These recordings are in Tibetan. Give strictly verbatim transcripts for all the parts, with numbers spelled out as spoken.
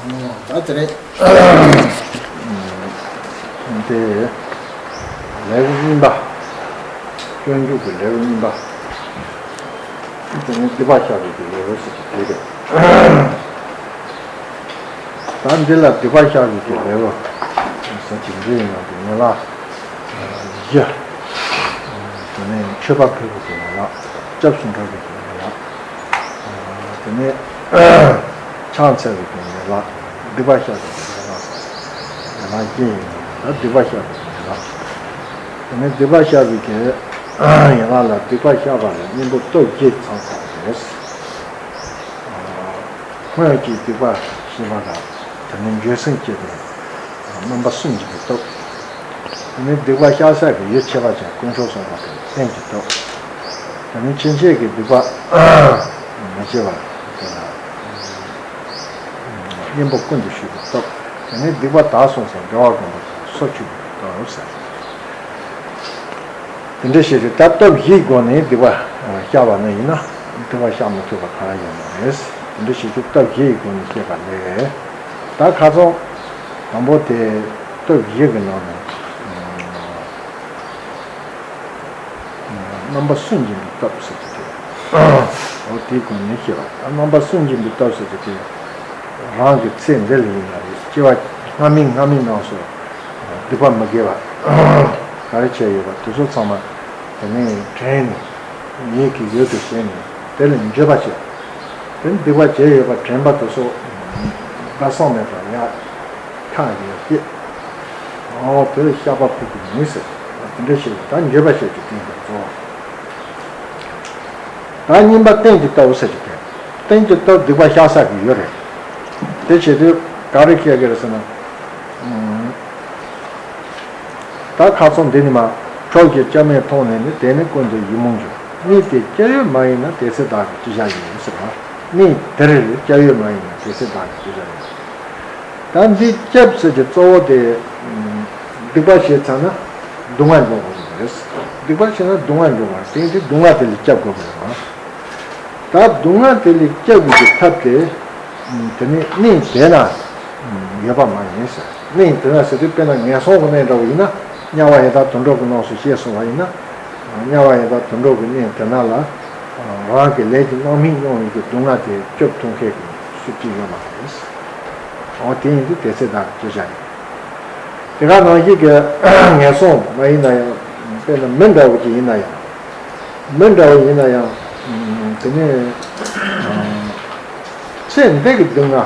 ད་དེ་རེད། དེ་ལེའུ་གཉིས་པ། སྤྱོད་འཇུག་གི་ལེའུ་གཉིས་པ། དེ་ནི་སྡིག་པ་བཤགས་པའི་གི་ལེའུ་ཟེར་གྱི་དེ་རེད། ད་འདི་ལ་སྡིག་པ་བཤགས་པའི་གི་ལེའུ་ཟེར་གྱི་འདི་ཡིན་ན་དེ་ཡན་ལག་བཞི། དེ་ནས་མཆོད་པ་ཕུལ་བའི་གི་ཡན་ལག་སྐྱབས་སུ་འགྲོ་བའི་གི་ཡན་ལག་དེ་ནས་ཕྱག་འཚལ་བའི་གི་ཡན་ལག་སྡིག་པ་བཤགས་པའི་གི་ཡན་ལག་ཡན་ལག་བཞི་ཡིན་ནོ། ད་སྡིག་པ་བཤགས་པའི་གི་ཡན་ལག་དེ་ནས་སྡིག་པ་བཤགས་པའི་གི་ཡན་ལག་ལ་སྡིག་པ་བཤགས་པ་ལ་གཉེན་པོ་སྟོབས་བཞི་ཚང་དགོས་རེད། སྔོན་གྱི་སྡིག་པ་ཞི་བ་དང་། དེ་ནས་འགྱོད་སེམས་སྐྱེས་ཏེ་རྣམ་པ་སུན་འབྱིན་པའི་སྟོབས། དེ་ནས་སྡིག་པ་བཤགས་ས་གི་ཡུལ་ཁྱད་པར་ཅན་དཀོན་མཆོག་གསུམ་པོ་དེ་རྟེན་གྱི་སྟོབས། དེ་ནས་ཕྱིན་ཆད་ཀྱི་སྡིག་པ་མི་བྱེད་པ་དེ་ལ་གཉེན་པོ་ཀུན་ཏུ་ཞུགས་པའི་སྟོབས། དེ་ནས་སྡིག་པ་དག་སོང་ཙང་དགེ་བ་བསྒོམ་པ་དང་སོ་ཆུད་པའི་སྟོབས་ཟེར། དེ་འདྲ་ཞིག་རེད། ད་སྟོབས་བཞིའི་སྒོ་ནས་སྡིག་པ་བཤགས་པ་ནི་ཡིན་ན་སྡིག་པ་བཤགས་མི་ཐུབ་པ་གང་ཡང་ཡོད་མ་རེད། དེ་འདྲ་ཞིག་གིས་སྟོབས་བཞིའི་སྒོ་ནས་བཤད་པ་ལས། ད་ཁ་སང་དང་པོ་དེ་སྟོབས་བཞི་གི་ནང་ནས་རྣམ་པ་སུན་འབྱིན་པའི་སྟོབས་ཟེར་གྱི་དེ། འོ་དེའི་སྒོ་ནས་བཤད་པ། ད་རྣམ་པ་སུན་འབྱིན་པའི་སྟོབས་ཟེར་གྱི་དེ་རང་གི་ཚེ་འདི་ལ་ཡིན་ན་རེད། སྐྱེ་བ་སྔ་མའི་སྔ་མའི་ནང་སོ། སྡིག་པ་མི་དགེ་བ་ག་རེ་བྱས་ཡོད་པ་དེ་ཚོ་ཚང་མ་དེ་ནས་དྲན་ནས་ཉིད་ཀྱི་ཡུལ་དུ་བྱས་ནས་དེ་ལ་འགྱོད་པ་བྱེད། དེ་ནས་སྡིག་པ་བྱས་ཡོད་པ་དྲན་པ་དེ་ཚོ་སྦ་གསང་མེད་པར་ཡར་ཁ་ཡར་བསྐྱེད། འོ་དེ་ལ་བཤགས་པ་ཕུལ་གྱི་ཡིན་ཟེར། དེ་འདྲ་བྱས་ད་འགྱོད་པ་བྱེད་ཀྱི་རྟེན་དུ་གཙོ། ད་གཉིས་པ་རྟེན་གྱི་སྟོབས་ཟེར་གྱི་དེ། རྟེན་གྱི་སྟོབས་སྡིག་པ་བཤགས་ས་གི་ཡོད་རེད། དེ་བྱེད་དུས་ག་རེ་བཤད་ཀྱི་རེད་ཟེར་ན། ད་ཁ་སང་འདི་ནི་མ། གྲོགས་ཀྱི་སྐྱབས་གནས་མཐོང་ནས་ནི། དེ་ནི་ཀུན་ཏུ་ཡིད་མུག་འགྱུར། གནས་དེ་སྐྱབས་ཡུལ་མ་ཡིན་ན། དེ་ཚེ་བདག་གི་ཅི་བྱ་ཡིན་ཟེར་བ། གནས་དེར་སྐྱབས་ཡུལ་མ་ཡིན་ན། དེ་ཚེ་བདག་གི་ཅི་བྱ་ཡིན། ད་འདི་སྐྱབས་ཟེར་གྱི་གཙོ་བོ་དེ། སྡིག་པ་བྱས་ཚར་ན་སྡུག་བསྔལ་འབྱུང་དགོས་ཀྱི་རེད། སྡིག་པ་བྱས་ན་སྡུག་བསྔལ་འབྱུང་བ་དེ་དེ་སྡུག་བསྔལ་དེ་ལས་སྐྱབས་དགོས་ཀྱི་རེད་བ། ད་སྡུག་བསྔལ་དེ་ལས་སྐྱབས་དགོས་ཀྱི་ཐབས་དེ། དེ་ནི་གནས་དེ་ན་ཡོད་པ་མ་ཡིན་ཟེར། གནས་དེ་ན་ཟེར་དུས་དཔེར་ན་ངན་སོང་གི་གནས་འདྲ་བོ་ཡིན་ན། དམྱལ་བ་ཡི་དྭགས་དུད་འགྲོ་གི་ནང་སོ་ཞེས་གསུངས་པ་ཡིན་ན། དམྱལ་བ་ཡི་དྭགས་དུད་འགྲོ་གི་གནས་དེ་ན་ལ། རང་གི་ལས་ཀྱི་རྣམ་སྨིན་མྱོང་བའི་གི་སྡུག་བསྔལ་དེ་སྐྱོབ་ཐུབ་མཁན་གྱི་སུ་གཅིག་ཡོད་མ་རེད། འོ་དེ་ཡིན་དུས་དེ་ཚེ་བདག་གི་ཅི་བྱ་ཡིན། དེ་ག་ནང་བཞིན་གྱི་ངན་སོང་མ་ཡིན་ན་ཡང་། དཔེར་ན་མི་འདྲ་བོ་ཅིག་ཡིན་ན་ཡང་། མི་འདྲ་བོ་ཡིན་ན་ཡང་། དེ་ནས་ཚེ་འདི་གི་སྡུག་བསྔལ།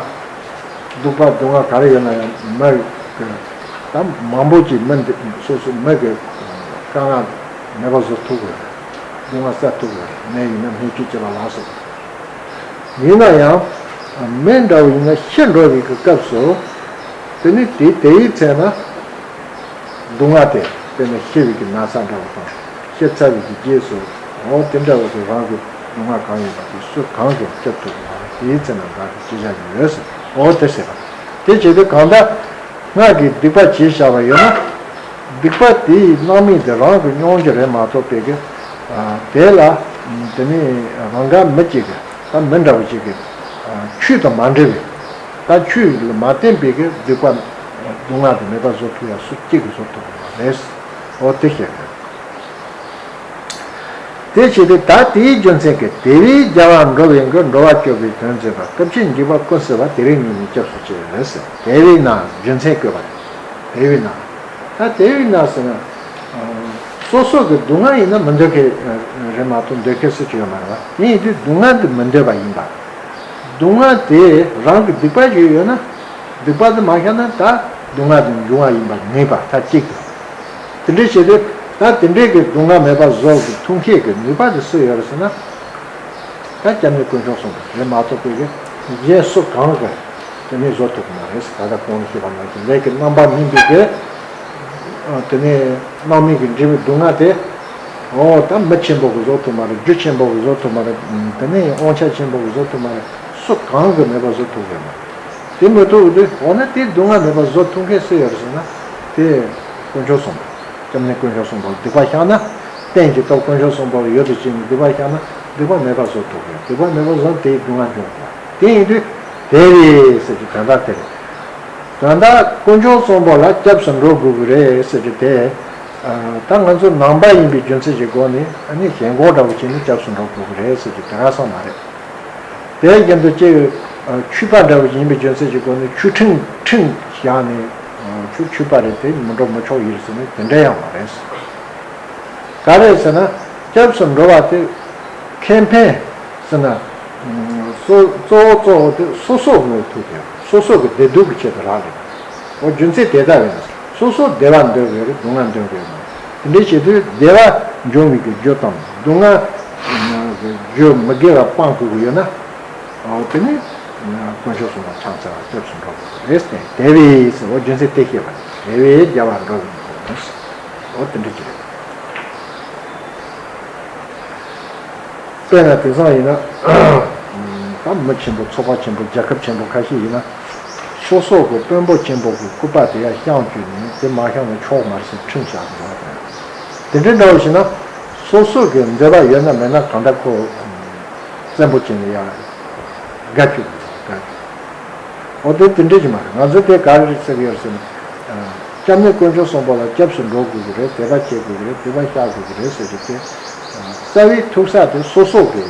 སྡུག་པ་སྡུག་བསྔལ་ག་རེ་ཡོད་ན་ཡང་མི་གི། ད་མང་པོ་ཅིག་མི་འདི་སོ་སོ་མི་གི་དཀའ་ངལ་མེད་པ་བཟོ་ཐུབ་དགོས། སྡུག་བསྔལ་སེལ་ཐུབ་དགོས། ནད་ཡིན་ན་སྨན་བཅོས་བྱེད་པ་ལ་སོགས། ཡིན་ན་ཡང་། མི་འདྲ་བོ་ཡིན་ན་ཤི་འགྲོ་བའི་གི་སྐབས་སུ། དེ་ནི་དེ་དེའི་ཚེ་ན། སྡུག་བསྔལ་དེ་དཔེར་ན་ཤི་བའི་གི་ན་ཚ་འདྲ་བོ་དང་། ཤི་ཚར་བའི་གི་རྗེས་སུ། འོ་དེ་འདྲ་བོ་དེ་རང་གི་སྡུག་བསྔལ་གང་ཡིན་པ་དེ་སུ་གང་གིས་སྐྱོབ་ཐུབ་ཀྱི་མ་རེད། དེའི་ཚེ་ན་བདག་གི་ཅི་བྱ་ཡིན་ཟེར། འོ་དེ་ཟེར་བ། དེ་བྱེད་དུས་གང་ལྟར་སྔར་གྱི་སྡིག་པ་བྱས་བཞག་པ་ཡོད་ན། སྡིག་པ་དེའི་རྣམ་སྨིན་དེ་རང་གིས་མྱོང་རྒྱུ་རེད་མ་གཏོགས་པའི་གི། དེ་ལ། དེ་ནི་རང་དགར་མི་གཅིག་གི། ད་མི་འདྲ་བོ་གཅིག་གི། ཆོས་དང་མ་འབྲེལ་བའི། ད་ཆོས་ལ་མ་བརྟེན་པའི་གི་སྡིག་པ། སྡུག་བསྔལ་དེ་མེད་པ་བཟོ་ཐུབ་ཡ་སུ་གཅིག་གིས་བཟོ་ཐུབ་ཀྱི་མ་རེད། འོ་དེ་བཤད་དགོས། དེ་བྱས་ཏེ་ད་དེའི་རྒྱུ་མཚན་གྱིས་དེ་བས་རྒྱལ་བ་འགྲོ་བའི་མགོན། འགྲོ་བ་སྐྱོབ་པའི་དོན་མཛད་པ། སྐབས་ཕྱི་འཇིགས་པ་ཀུན་སེལ་བ། དེ་རིང་ཉིད་ནི་སྐྱབས་སུ་མཆི་ཟེར། དེ་བས་ན་རྒྱུ་མཚན་བཀོད་པ་རེད། དེ་བས་ན། ད་དེ་བས་ན་ཟེར་ན། སོ་སོ་གི་སྡུག་བསྔལ་ཡིན་ན་མི་འདོད་མཁན་རེད་མ་གཏོགས་འདོད་མཁན་སུ་གཅིག་ཡོད་མ་རེད་བ། དེ་ཡིན་དུས་སྡུག་བསྔལ་འདི་མི་འདོད་པ་ཡིན་པ། སྡུག་བསྔལ་དེ་རང་གི་སྡིག་པ་ཞིག་ཡོད་ན། སྡིག་པ་དེ་མ་བཤགས་ན་ད་སྡུག་བསྔལ་དེ་འབྱུང་བ་ཡིན་པ་ངེས་པ་ད་གཅིག་དེ་འདྲའི་བྱེད་དུས་ད་དེ་འདྲའི་གི་སྡུག་བསྔལ་མེད་པ་བཟོ་གི་ཐུབ་མཁན་གི་ནུས་པ་དེ་སུ་ཡོད་རེད་ཟེར་ན། ད་སྐྱབས་གནས་དཀོན་མཆོག་གསུམ་པོ་རེད་མ་གཏོགས་པའི་གི་གཞན་སུ་གང་གི་དེ་ནས་བཟོ་ཐུབ་ཀྱི་མ་རེད། ད་ལྟ་གོང་ནས་བཤད་པ་ནང་བཞིན་ལས་ཀྱི་རྣམ་པར་སྨིན་པའི་གི། དེ་ནས་རྣམ་སྨིན་གྱི་འབྲས་བུའི་སྡུག་བསྔལ་དེ། འོ་ད་མི་ཆེན་པོ་གིས་བཟོ་ཐུབ་མ་རེད། རྒྱུ་ཆེན་པོ་གིས་བཟོ་ཐུབ་མ་རེད། དེ་ནས་དབང་ཆ་ཆེན་པོ་གིས་བཟོ་ཐུབ་མ་རེད། སུ་གང་གིས་མེད་པ་བཟོ་ཐུབ་ཀྱི་མ་རེད། དེ་མི་ཐུབ་དུས་འོ་ན་དེའི་སྡུག་བསྔལ་མེད་པ་བཟོ་ཐུབ་མཁན་སུ་ཡོད་རེད་ཟེར་ན། དེ་དཀོན་མཆོག་གསུམ་པོ། སྐྱབས་གནས་དཀོན་མཆོག་གསུམ་པོ་ལ་སྡིག་པ་བཤགས་ན། རྟེན་གྱི་སྟོབས་དཀོན་མཆོག་གསུམ་པོ་ལ་ཡོད་དུ་བྱས་ནས་སྡིག་པ་བཤགས་ན་སྡིག་པ་མེད་པ་བཟོ་ཐུབ་ཀྱི། སྡིག་པ་མེད་པ་བཟོ་ན་དེའི་སྡུག་བསྔལ་འབྱུང་དགོས། དེ་ཡིན་དུས། དེ་རེད་ཟེར་གྱི་དོན་དག་དེ་རེད། དོན་དག་དཀོན་མཆོག་གསུམ་པོ་ལ་སྐྱབས་སུ་འགྲོ་དགོས་ཀྱི་རེད་ཟེར་གྱི་དེ། ད་ང་ཚོ་ནང་པ་ཡིན་པའི་རྒྱུ་མཚན་གྱི་སྒོ་ནས་ཨ་ནི་ཞེན་ཁོག་འདྲ་བོ་བྱས་ནས་སྐྱབས་སུ་འགྲོ་དགོས་ཀྱི་རེད་ཟེར་གྱི་དེ་ག་སང་མ་རེད། དེ་བཞིན་དུ་ཅིག་ཆོས་པ་འདྲ་བོ་ཡིན་པའི་རྒྱུ་མཚན་གྱི་སྒོ་ནས་ཆོས་ཁྲིམས་ཁྲིམས་བཞག་ནས་ཁྱོད་ཆོས་པ་རེད་དེ་མི་འགྲོ་མི་ཆོག་ཡིན་ཟེར་ནས་དེ་འདྲ་ཡང་མ་རེད། ག་རེ་ཟེར་ན། སྐྱབས་སུ་འགྲོ་བ་དེ་ཁེ་ཕན་ཟེར་ན། གཙོ་གཙོ་བོ་དེ་སོ་སོ་ངོས་ཐུག་དེ་སོ་སོ་གི་བདེ་སྡུག་གི་ཆེད་དུ་རག་ལས་པ། འོ་རྒྱུ་མཚན་དེ་ལྟ་བས་ན་སོ་སོ་བདེ་བ་འདོད་དགོས་རེད། སྡུག་བསྔལ་འདོད་དགོས་རེད། དེ་འདྲའི་ཆེད་དུ་བདེ་བ་འབྱུང་བའི་གི་རྒྱུ་དང་སྡུག་བསྔལ་གི་རྒྱུ་མི་དགེ་བ་སྤང་དགོས་ཀྱི་ཡོད་ན། འོ་དེ་ནི་དཀོན་མཆོག་གསུམ་ལ་ཕྱག་འཚལ་བ་སྐྱབས་སུ་འགྲོ་དགོས་རེད། དེ་བས་འོ་རྒྱུ་མཚན་དེ་ཤེས་པ་རེད། དེ་བས་རྒྱལ་བ་འགྲོ་བའི་དགོངས། འོ་དེ་འདྲ་ཅིག་རེད། དཔེར་ན་དེང་སང་ཡིན་ན། ད་མི་ཆེན་པོ་ཚོགས་པ་ཆེན་པོ་རྒྱལ་ཁབ་ཆེན་པོ་ཁ་ཤས་ཡིན་ན། སོ་སོ་གི་དཔོན་པོ་ཆེན་པོ་གི་སྐུ་པར་དེ་ཡར་བཤམས་བཅུག་ནས་དེ་མ་བཤམས་ན་ཆོག་མ་རེད་ཟེར་ཁྲིམས་བཞག་གི་འདུག་བ། དེ་འདྲའི་འདྲ་བོ་ཞིག་ན། སོ་སོ་གི་འདོད་པ་ཡོད་ན་མེད་ན་གང་འདྲ་ཁོ་བཙན་པོ་བྱས་ནས་ཡར་དགའ་བཅུག་གི་འདུག་འོ་དེ་དེ་འདྲ་ཞིག་མ་རེད། ང་ཚོས་དེ་ག་རེ་ཟེར་གི་ཡོད་ཟེར་ན། སྐྱབས་གནས་དཀོན་མཆོག་གསུམ་པོ་ལ་སྐྱབས་སུ་འགྲོ་དགོས་ཀྱི་རེད། དད་པ་བྱེད་དགོས་ཀྱི་རེད། དད་པ་བཤགས་དགོས་ཀྱི་རེད་ཟེར་གྱི་དེ། རྩ་བའི་ཐུག་ས་དེ་སོ་སོ་གི་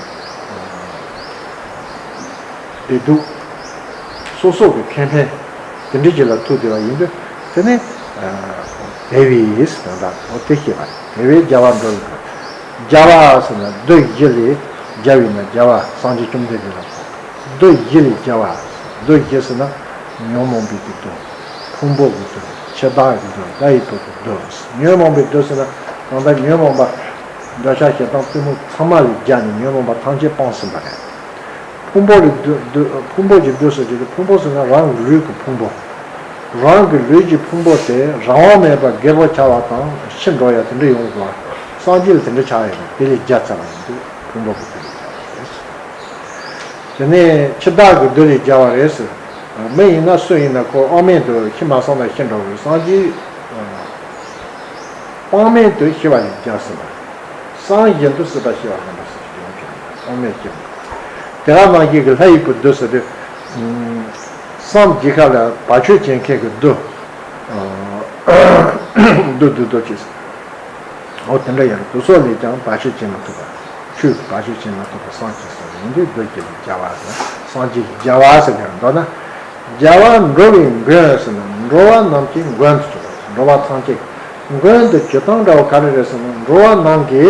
བདེ་སྡུག་སོ་སོ་གི་ཁེ་ཕན་དེ་འདྲ་ཅིག་ལ་ཐུག་བསྡད་པ་ཡིན་དུས་དེ་ནི་དེ་བས་ཟེར་ན་འོ་དེ་ཤེས་པ་རེད། དེ་བས་རྒྱལ་བ་འགྲོ་བའི་རྒྱལ་བ་ཟེར་ན་བདུད་བཞི་ལས་རྒྱལ་བའི་ན་རྒྱལ་བ་སངས་རྒྱས་བཅོམ་ལྡན་འདས་ལ་གོ། བདུད་བཞི་ལས་རྒྱལ་བ། བདུད་བཞི་ཟེར་ན་ཉོན་མོངས་པའི་གི་བདུད། ཕུང་པོ་གི་བདུད། འཆི་བདག་གི་བདུད། ལྷ་ཡི་བུ་གི་བདུད། ཉོན་མོངས་པའི་བདུད་ཟེར་ན་གང་ལྟར་ཉོན་མོངས་པ་འདོད་ཆགས་ཞེ་སྡང་གཏི་མུག་ཚང་མ་ལས་རྒྱལ་ནས་ཉོན་མོངས་པ་ཐམས་ཅད་སྤངས་ཟིན་པ་རེད། ཕུང་པོ་ལས་བདུད་བདུད། ཕུང་པོ་གི་བདུད་ཟེར་གྱི་དེ་ཕུང་པོ་ཟེར་ན་རང་གི་ལུས་ཀྱི་ཕུང་པོ། རང་གི་ལུས་ཀྱི་ཕུང་པོ་དེ་རང་དབང་མེད་པར་སྒྱེར་པོ་ཆགས་པ་དང་ཤི་འགྲོ་ཡ་དེ་འདྲ་ཡོང་དགོས་པ། སངས་རྒྱས་ལ་དེ་འདྲ་ཆགས་ཡོད་པ་དེ་ལས་རྒྱལ་ཚར་བ་ཡིན་དུས་ཕུང་པོ་གི་བདུད་ལས་རྒྱལ་བ་རེད། དེ་ནས་འཆི་བདག་གི་བདུད་ལས་རྒྱལ་བ་རེད་ཟེར། མི་ཡིན་ན་སུ་ཡིན་ན་ཁོ་དབང་མེད་དུ་ཤི་མ་སོང་ན་ཤི་འགྲོ་བའི་སངས་རྒྱས། དབང་མེད་དུ་ཤི་བ་ལས་རྒྱལ་ཟེར་བ། སངས་རྒྱས་དུ་སྲིད་པ་ཤི་བ་རྣམ་པ་སྲིད་ཀྱི་ཡོང་གི་དབང་མེད་ཀྱི། དེ་ག་ནང་བཞིན་གྱི་ལྷ་ཡི་བུ་བདུད་ཟེར་དུས། སངས་རྒྱས་ཁ་ལ་བ་ཆོས་ཅན་མཁན་གྱི་བདུད། བདུད་བདུད་བདུད་ཅེས། འོ་དེ་འདྲ་ཡང་དུ་སོགས་ལས་ཀྱང་བར་ཆད་བྱེད་མི་ཐུབ་པ། ཆོས་ཀྱི་བར་ཆད་བྱེད་མི་ཐུབ་པ་སངས་རྒྱས་ཟེར་བ་ཡིན་དུས་བདུད་ཀྱི་རྒྱལ་བ་ཟེར། སངས་རྒྱས་ཀྱི་རྒྱལ་བ་ཟེར་ནས་མདོར་ན། རྒྱལ་བ་འགྲོ་བའི་མགོན་ཟེར་ན་འགྲོ་བ་རྣམས་ཀྱི་མགོན་དུ་གྱུར་པ། འགྲོ་བ་ཐམས་ཅད་མགོན་དུ་གྱུར་སྟངས་འདྲ་བ་ག་རེ་རེད་ཟེར་ན་འགྲོ་བ་རྣམས་ཀྱི་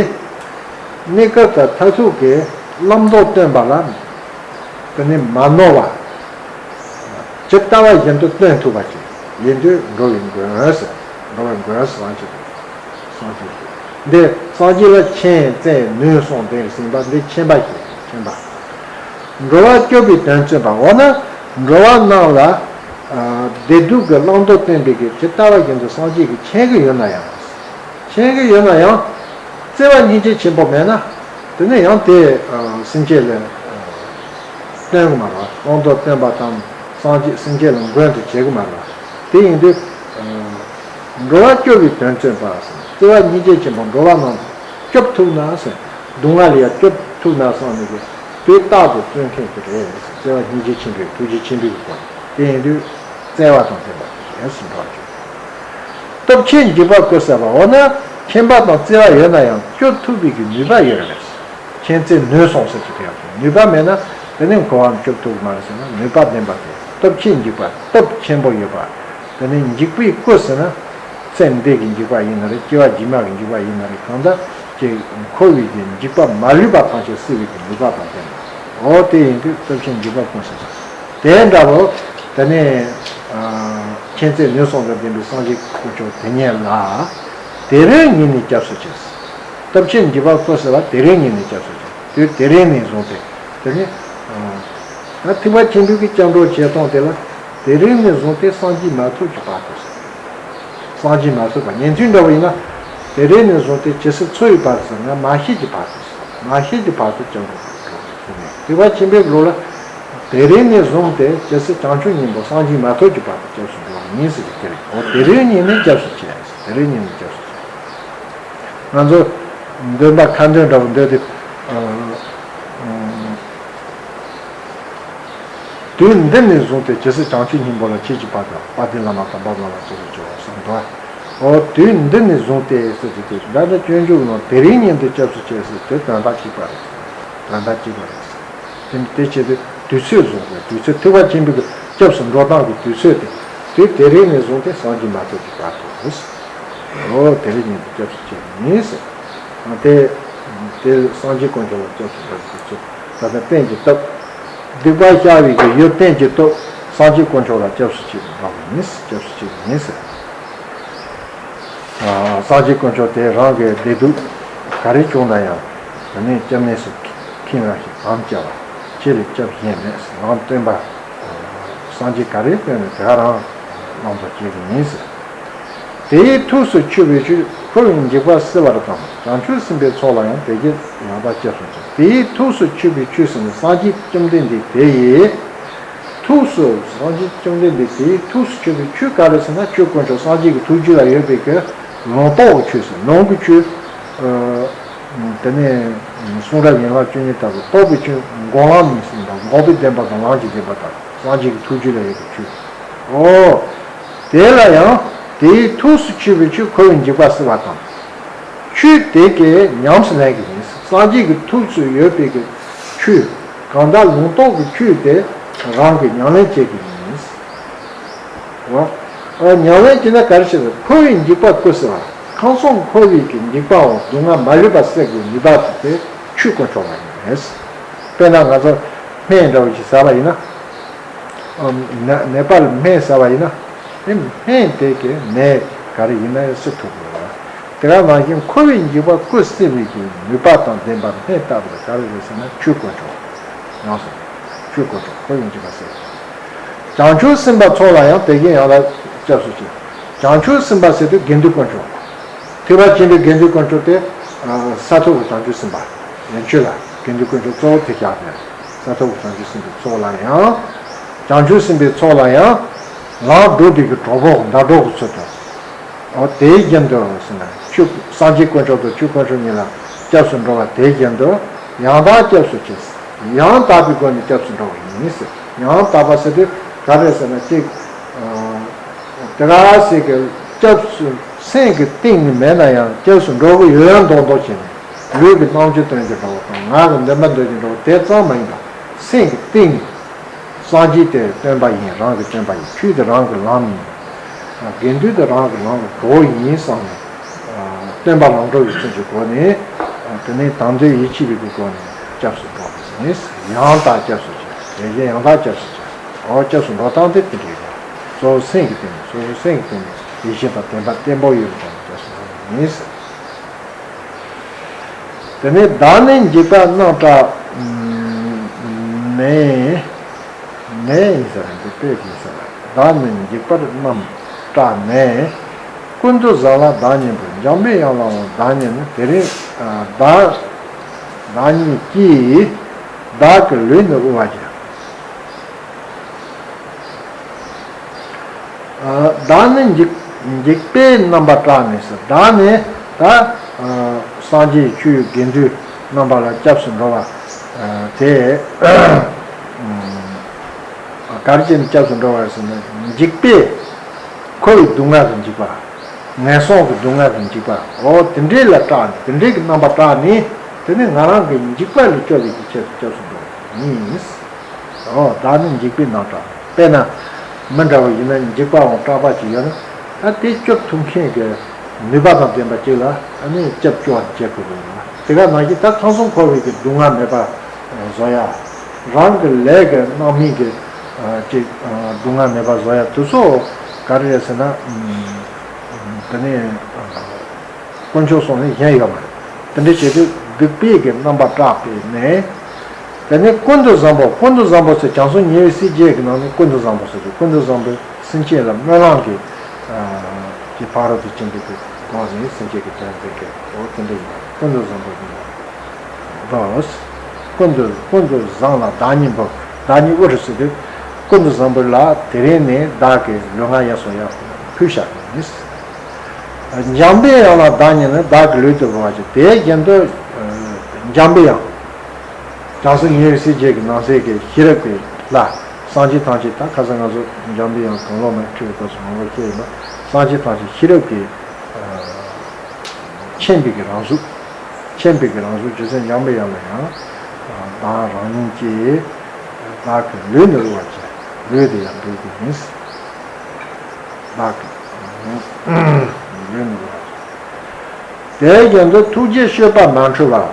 གནས་སྐབས་དང་མཐར་ཐུག་གི་བླང་དོར་སྟོན་པ་ལ་དེ་ནི་མ་ནོར་བ། ཇི་ལྟ་བ་བཞིན་དུ་སྟོན་ཐུབ་པ་ཅིག་ཡིན་དུས་འགྲོ་བའི་མགོན་ཟེར། འགྲོ་བའི་མགོན་ཟེར་བ་ཅིག་སངས་རྒྱས་ཀྱི། འདི་སངས་རྒྱས་ལ་མཁྱེན་བརྩེ་ནུས་གསུམ་ལྡན་ཟིན་པ་འདི་མཁྱེན་པ་ཞིག་མཁྱེན་པ། འགྲོ་བ་སྐྱོབ་པའི་དོན་མཚོན་པ། འོ་ན་འགྲོ་བ་རྣམས་ལ་བདེ་སྡུག་གི་བླང་དོར་སྟོན་པའི་གི་ཇི་ལྟ་བ་བཞིན་དུ་སངས་རྒྱས་ཀྱིས་མཁྱེན་གྱི་ཡོད་ན་ཡང་། མཁྱེན་གྱི་ཡོད་ན་ཡང་། བརྩེ་བ་སྙིང་རྗེ་ཆེན་པོ་མེད་ན། དེ་ནས་ཡང་དེ་སེམས་ཅན་ལ་སྟོན་གྱི་མ་རེད། བླང་དོར་སྟོན་པ་དང་སངས་རྒྱས་སེམས་ཅན་ལ་མགོན་དུ་བྱེད་ཀྱི་མ་རེད། དེ་ཡིན་དུས། འགྲོ་བ་སྐྱོབ་པའི་དོན་མཚོན་པ་ཟེར། བརྩེ་བ་སྙིང་རྗེ་ཆེན་པོ་འགྲོ་བ་རྣམས་སྐྱོབ་ཐུབ་ན་ཟེར། སྡུག་བསྔལ་ལས་ཡང་སྐྱོབ་ཐུབ་ན་བསམ་ནས་ཀྱི་དེ་རྟག་ཏུ་བརྩོན་མཁན་དེ་རེད། བརྩེ་བ་སྙིང་རྗེ་ཆེན་པོའི་ཐུགས་རྗེ་ཆེན་པོའི་སྒོ་ནས་དེ་ཡིན་དུས་བརྩེ་བ་དང་ལྡན་པ་དེ་རེད་ཟེར་འགྲོ་བ་སྐྱོབ། སྟོབས་ཆེན་འཇིགས་པ་ཀུན་སེལ་བ། འོ་ན་མཁྱེན་པ་དང་བརྩེ་བ་ཡོད་ན་ཡང་སྐྱོབ་ཐུབ་པའི་གི་ནུས་པ་ཡོད་རེད། མཁྱེན་བརྩེ་ནུས་གསུམ་ཟེར་གྱི་དེ་ཡང་ནུས་པ་མེད་ན་དེ་ནི་འཁོར་བའམ་སྐྱོབ་ཐུབ་མ་རེད་ཟེར་ན་ནུས་པ་ལྡན་པ་དེ་སྟོབས་ཆེན་འཇིགས་པ་སྟོབས་ཆེན་པོ་ཡོད་པ། དེ་ནི་འཇིགས་པའི་སྐུ་ཟེར་ན། ཚེ་འདས་ཀྱི་འཇིགས་པ་ཡིན་ན་རེད། སྐྱེ་བ་རྗེས་མ་གི་འཇིགས་པ་ཡིན་ན་རེད། གང་ལྟར་ཀྱི་འཁོར་བའི་གི་འཇིགས་པ་མ་ལུས་པ་ཐམས་ཅད་སེལ་བའི་གི་ནུས་པ་དང་ལྡན་པ། འོ་དེ་ཡིན་དུས་སྟོབས་ཆེན་འཇིགས་པ་ཀུན་སེལ་ཟེར། དེ་འདྲ་བོ། དེ་ནས་མཁྱེན་བརྩེ་ནུས་གསུམ་དང་ལྡན་པའི་སངས་རྒྱས་དཀོན་མཆོག་དེ་ཉིད་ལ། དེ་རིང་ཉིད་ནས་སྐྱབས་སུ་མཆི། སྟོབས་ཆེན་འཇིགས་པ་ཀུན་སེལ་བ་དེ་རིང་ཉིད་ནས་སྐྱབས་སུ་མཆི། དེ་དེ་རིང་ནས་བཟུང་སྟེ། དེ་ནི། ད་ཐེག་པ་ཆེན་པོའི་གི་སྐྱབས་འགྲོ་བྱེད་སྟངས་དེ་ལ། དེ་རིང་ནས་བཟུང་སྟེ་སངས་རྒྱས་མ་ཐོབ་ཀྱི་བར་དུ་ཟེར། སངས་རྒྱས་མ་ཐོབ་པ་ཉན་ཐོས་འདྲ་བོ་ཡིན་ན། དེ་རིང་ནས་བཟུང་སྟེ་ཇི་སྲིད་འཚོ་བའི་བར་དུ་ཟེར་ང་མ་ཤི་གྱི་བར་དུ་ཟེར། མ་ཤི་གྱི་བར་དུ་སྐྱབས་འགྲོ་བར་འགྲོ་ཟེར་ནས་ཐེག་པ་ཆེན་པོའི་ལུགས་ལ། དེ་རིང་ནས་བཟུང་སྟེ་ཇི་སྲིད་བྱང་ཆུབ་སྙིང་པོ་སངས་རྒྱས་མ་ཐོབ་ཀྱི་བར་དུ་སྐྱབས་སུ་འགྲོ་བ་ཡིན་ཟེར་གྱི་དེ་རེད། འོ་དེ་རིང་ཉིད་ནས་སྐྱབས་སུ་མཆི་ཟེར། དེ་རིང་ཉིད་ནས་སྐྱབས་སུ་མཆི། ང་ཚོ་འདོན་པ་ཁ་འདོན་འདྲ་བོ་འདོན་དུས། དུས་འདི་ནས་བཟུང་སྟེ་ཇི་སྲིད་བྱང་ཆུབ་སྙིང་པོ་ལ་མཆིས་ཀྱི་བར་དུ་དཔལ་ལྡན་བླ་མ་དམ་པ་རྣམས་ལ་སོགས་སུ་གྱུར་པ་གསུངས་འདུག། འོ་དུས་འདི་ནས་བཟུང་སྟེ་ཟེར་གྱི་དེ་འདྲ་འདྲ་སྤྱོད་འཇུག་ནང་དེ་རིང་ཉིན་དུ་སྐྱབས་སུ་མཆི་ཟེར་དེ་དོན་དག་གཅིག་པ་རེད། དོན་དག་གཅིག་པ་རེད། དེ་དེ་བྱེད་དུས་དུས་ཚོད་བཟུང་བའི་དུས་ཚོད་ཐེག་པ་ཆེན་པོའི་སྐྱབས་སུ་འགྲོ་སྟངས་ཀྱི་དུས་ཚོད་དེ། དུས་དེ་རིང་ནས་བཟུང་སྟེ་སངས་རྒྱས་མ་ཐོབ་ཀྱི་བར་དུ་རེད། འོ་དེ་རིང་ཉིན་དུ་སྐྱབས་སུ་མཆི་ཡིན་ཟེར། དེ་དེ་སངས་རྒྱས་དཀོན་མཆོག་ལ་སྐྱབས་སུ་འགྲོ་བའི་དུས་ཚོད་ད་ལྟ་གཏན་གྱི་སྟབས། སྡིག་པ་བཤགས་པའི་གི་ཡུལ་གཏན་གྱི་སྟོབས། སངས་རྒྱས་དཀོན་མཆོག་ལ་སྐྱབས་སུ་མཆི་འགྲོ་བ་ཡིན། སྐྱབས་སུ་མཆི་བ་ཡིན་ཟེར། ཨ། སངས་རྒྱས་དཀོན་མཆོག་དེ་རང་གི་བདེ་སྡུག་ག་རེ་བྱུང་ན་ཡང་། དེ་ནས་སྐྱབས་གནས་སུ་ཁྱིམ་རང་ཞིང་དམ་བཅའ་བ། ཁྱེད་ལས་སྐྱབས་གཞན་མེད་ཟེར། ལམ་སྟོན་པ། སངས་རྒྱས་ག་རེ་སྟོན་ནས་དེ་ག་རང་བླང་དོར་བྱེད་ཀྱི་ཡིན་ཟེར། དེ་ཡི་ཐུགས་སུ་ཆུད་པའི་ཆོས། འཁོར་བའི་འཇིགས་པ་སེལ་བར་དང་། བྱང་ཆུབ་སེམས་དཔའི་ཚོགས་ལ་ཡང་། དེ་བཞིན་ཡང་དག་སྐྱབས་སུ་མཆི། དེ་ཡི་ཐུགས་སུ་ཆུད་པའི་ཆོས་ཟེར་ན་སངས་རྒྱས་བཅོམ་ལྡན་འདས་དེ་ཡི་ཐུགས་སུ། སངས་རྒྱས་བཅོམ་ལྡན་འདས་དེ་ཡི་ཐུགས་སུ་ཆུད་པའི་ཆོས་ག་རེ་ཟེར་ན་ཆོས་དཀོན་མཆོག་སངས་རྒྱས་ཀྱི་ཐུགས་རྒྱུད་ལ་ཡོད་པའི་གི་ལུང་རྟོགས་ཀྱི་ཆོས་ཟེར། ལུང་གི་ཆོས། དེ་ནས་གསུང་རབ་ཡན་ལག་བཅུ་གཉིས་ལྟ་བུ་རྟོགས་པའི་ཆོས། འགོག་ལམ་ཡིན་ཟེར་ན་འགོག་པའི་བདེན་པ་དང་ལམ་གྱི་བདེན་པ་དང་སངས་རྒྱས་ཀྱི་ཐུགས་རྒྱུད་ལ་ཡོད་པའི་ཆོས། འོ། དེ་ལ་ཡང་དེའི་ཐུགས་སུ་ཆུད་པའི་ཆོས། འཁོར་བའི་འཇིགས་པ་སེལ་བ་དང་། ཆོས་དེ་གས་ཉམས་སུ་ལེན་གྱི་ཡིན། སངས་རྒྱས་ཀྱི་ཐུགས་སུ་ཡོད་པའི་གི་ཆོས། གང་དག་ལུང་རྟོགས་ཀྱི་ཆོས་དེ་རང་གིས་ཉམས་ལེན་བྱེད་ཀྱི་ཡིན། འོ། ཉམས་ལེན་བྱེད་ན་ག་རེ་བྱེད་དགོས། འཁོར་བའི་འཇིགས་པ་ཀུན་སེལ་བ། ཁམས་གསུམ་འཁོར་བའི་གི་འཇིགས་པའམ་སྡུག་བསྔལ་མ་ལུས་པ་སེལ་གྱི་ནུས་པ་དེ་ཆོས་དཀོན་མཆོག་ལ་ཡོད་རེད། དཔེར་ན་ང་ཚོ་སྨན་འདྲ་བོ་ཞིག་ཟ་བ་ཡིན་ན། ཨ། ནད་ནད་པ་ལ་སྨན་ཟ་བ་ཡིན་ན། དེ་སྨན་དེ་གི་ནད་ག་རེ་ཡིན་ན་ཡང་སེལ་ཐུབ་དགོས་ལ། དེ་ག་ནང་བཞིན་འཁོར་བའི་འཇིགས་པ་ཀུན་སེལ་བའི་གི་ནུས་པ་དང་ལྡན་པ་སྨན་ལྟ་བུ་ལ་ག་རེ་རེད་ཟེར་ན་ཆོས་དཀོན་མཆོག་ཡོངས་སུ། ཆོས་དཀོན་མཆོག་འཁོར་བའི་འཇིགས་པ་སེལ། བྱང་ཆུབ་སེམས་དཔའི་ཚོགས་ལ་ཡང་དེ་བཞིན་ཡང་དག་སྐྱབས་སུ་མཆི། བྱང་ཆུབ་སེམས་དཔའ་ཟེར་དུས་དགེ་འདུན་དཀོན་མཆོག་ཐེག་པ་ཆེན་པོའི་དགེ་འདུན་དཀོན་མཆོག་དེ། ས་ཐོབ་ཀྱི་བྱང་ཆུབ་སེམས་དཔའ། ཡན་ཆོད་ལ་དགེ་འདུན་དཀོན་མཆོག་གཙོ་བོ་དེ་བཞག་པས། ས་ཐོབ་ཀྱི་བྱང་ཆུབ་སེམས་དཔའི་ཚོགས་ལ་ཡང་། བྱང་ཆུབ་སེམས་དཔའི་ཚོགས་ལ་ཡང་། ལམ་བསྒྲུབ་པའི་གི་གྲོགས་པོ་ཟླ་གྲོགས་ཀྱི་ཚུལ་དུ། འོ་དེའི་རྒྱུན་དུ་ཟེར་ན་ཆོས་སངས་རྒྱས་དཀོན་མཆོག་དང་ཆོས་དཀོན་མཆོག་གཉིས་ལ་སྐྱབས་སུ་འགྲོ་བ་དེའི་རྒྱུན་དུ་ཡང་དག་སྐྱབས་སུ་མཆི། ཡང་དག་པའི་སྒོ་ནས་སྐྱབས་སུ་འགྲོ་བ་ཡིན་ཟེར། ཡང་དག་པ་ཟེར་དུས་ག་རེ་ཟེར་ན་གཅིག་དེ་ག་ཟེར་གི་སྐྱབས་སུ་སེམས་ཀྱི་གཏིང་ནས་མེད་ན་ཡང་སྐྱབས་སུ་འགྲོ་གི་ཡོད་ཡང་མདོག་མདོག་བྱས་ནས་ལུས་ཀྱི་རྣམ་འགྱུར་སྟོན་གྱི་འགྲོ་བ་དང་ངག་གི་འདོན་པ་འདོན་གྱི་འགྲོ་བ་དེ་ཙམ་མ་ཡིན་པ་སེམས་ཀྱི་གཏིང་ནས། སངས་རྒྱས་དེ་སྟོན་པ་ཡིན། རང་གི་སྟོན་པ་ཡིན། ཆོས་དེ་རང་གི་ལམ་ཡིན། དགེ་འདུན་དེ་རང་གི་ལམ་གྱི་གྲོགས་ཡིན་བསམ་ནས། སྟོན་པ་ལམ་གྲོགས་ཀྱི་ཚུལ་གྱི་སྒོ་ནས། དེ་ནས་དམ་དོན་ཡིད་ཆེས་པའི་སྒོ་ནས་སྐྱབས་སུ་འགྲོ་བ་ཡིན། ཡང་དག་སྐྱབས་སུ་མཆི། དེ་བཞིན་ཡང་དག་སྐྱབས་སུ་མཆི། འོ་སྐྱབས་སུ་འགྲོ་སྟངས་དེ་དེ་འདྲ་ཡིན། གཙོ་བོ་སེམས་ཀྱི་སྟེང་ནས་གཙོ་བོ་སེམས་ཀྱི་སྟེང་ནས་ཡིད་ཆེས་དང་དད་པ་བརྟན་པོ་ཡོད་པའི་སྒོ་ནས་སྐྱབས་སུ་འགྲོ་བ་ཡིན། དེ་ནས་བདག་ནི་འཇིགས་པ་རྣམ་སྐྲག་ནས། ནས་ཡིན་ས་རེད། འདི་དཔེ་ཡིན་ས་རེད། བདག་ནི་འཇིགས་པར་རྣམ་སྐྲག་ནས། ཀུན་ཏུ་བཟང་ལ་བདག་ཉིད་འབུལ། འཇམ་པའི་དབྱངས་ལ་འོ་བདག་ཉིད་ནི། དེ་རིང་བདག་བདག་ཉིད་ཀྱིས་བདག་གི་ལུས་ནི་དབུལ་བར་བྱ། བདག་ནི་འཇིགས་འཇིགས་པས་རྣམ་པར་སྐྲག་ནས་སུ། བདག་ནི་ད་སངས་རྒྱས་ཆོས་དགེ་འདུན་རྣམ་པ་ལ་སྐྱབས་སུ་འགྲོ་བ་དེ་ག་རེ་བྱས་ནས་སྐྱབས་སུ་འགྲོ་བ་ཟེར་ན་འཇིགས་པས་འཁོར་བའི་སྡུག་བསྔལ་གྱི་འཇིགས་པ་ངན་སོང་གི་སྡུག་བསྔལ་གྱི་འཇིགས་པ་འོ་དེ་འདྲས་ལ་སྐྲག་ནས་དེ་འདྲས་ཀྱི་རྣམ་པར་སྐྲག་ནས་དེ་ནི་ང་རང་གི་འཇིགས་པ་ལས་སྐྱོབ་པའི་གི་ཆེད་དུ་སྐྱབས་སུ་འགྲོ་བ་ཡིན། ཨོ། བདག་ནི་འཇིགས་པས་རྣམ་སྐྲག་དཔེར་ན། མི་འདྲ་བ་ཡིན་ན་འཇིགས་པའམ་སྐྲག་པ་ཅིག་ཡོད་ན། ད་དེ་སྐྱོབ་ཐུབ་མཁན་གྱི་ནུས་པ་དང་ལྡན་པ་ཅིག་ལ་ཨ་ནི་སྐྱབས་བཅོལ་བ་བྱེད་དགོས་ཀྱི་ཡོད་ལ། དེ་ག་ནང་བཞིན་ད་ཁམས་གསུམ་འཁོར་བའི་གི་སྡུག་བསྔལ་མེད་པ་བཟོ་ཡ། རང་གི་ལས་ཀྱི་རྣམ་སྨིན་གྱི་ཅིག་སྡུག་བསྔལ་མེད་པ་བཟོ་ཡ་དེ་ཚོ་ག་རེ་རེད་ཟེར་ན། དེ་ནས། དཀོན་མཆོག་གསུམ་ལས་གཞན་ཡོད་མ་རེད། དེ་འདྲ་བྱེད་དུས་སྡིག་པའི་གི་རྣམ་པར་སྐྲག་པའི་ནས། དེ་ནས་ཀུན་ཏུ་བཟང་པོ། ཀུན་ཏུ་བཟང་པོ་ཟེར་བྱང་སེམས་ཉེ་བའི་སྲས་བརྒྱད་ཀྱི་ནང་ནས་ཀུན་ཏུ་བཟང་པོ་ཟེར་གྱི། ཀུན་ཏུ་བཟང་པོས་སེམས་ཅན་ལ་སྨོན་ལམ་གྱི་གི་ཕ་རོལ་ཏུ་ཕྱིན་པའི་གི་སྒོ་ནས་སེམས་ཅན་གྱི་དོན་མཛད་མཁན་འོ་དེ་འདྲ་ཡིན་པ་ཀུན་ཏུ་བཟང་པོ་ཡིན་པ་རེད། ཀུན་ཏུ་ཀུན་ཏུ་བཟང་ལ་བདག་ཉིད་འབུལ། བདག་ཉིད་དབུལ་ཟེར་དུས་ཀུན་ཏུ་བཟང་པོ་ལ་དེ་རིང་ནས་བདག་གི་ལུས་ངག་ཡིད་གསུམ་ཡར་ཕུལ་བཞག་གི་ཡིན། འཇམ་པའི་དབྱངས་ལ་བདག་ཉིད་ནི། བདག་གི་ལུས་དེ་དབུལ་བར་བྱ། དེའི་རྒྱན་དུ་འཇམ་པའི་དབྱངས། བྱང་སེམས་ཉེ་བའི་སྲས་བརྒྱད་ཀྱི་ནང་གསེས་ཀྱི་ཤེས་རབ་ཀྱི་ལྷ། སངས་རྒྱས་ཐམས་ཅད་ད་ཁ་སང་ང་ཚོ་འཇམ་པའི་དབྱངས་གང་བློ་མེད་ཁྲིད་པའི་སྐབས་སུ་མང་པོ་བཤད་ཡིན་ན། སངས་རྒྱས་ཐམས་ཅད་ཤེས་རབ་ཀྱི་མཁྱེན་པའི་གི་རང་གཟུགས། མཁྱེན་པའི་གི་རང་གཟུགས་རྗེ་བཙུན་འཇམ་པའི་དབྱངས་ལ་ཡང་བདག་རང་ཉིད་ཀྱིས་བདག་གི་ལུས་ནི་རུལ་བར་བྱ། ལུས་དེ་ཡང་འབུལ་གྱི་ཡིན། བདག་གི་ལུས་ནི་རུལ་བར་བྱ། དེའི་རྒྱུན་དུ་ཐུགས་རྗེས་སྤྱོད་པ་མ་འཁྲུལ་བ།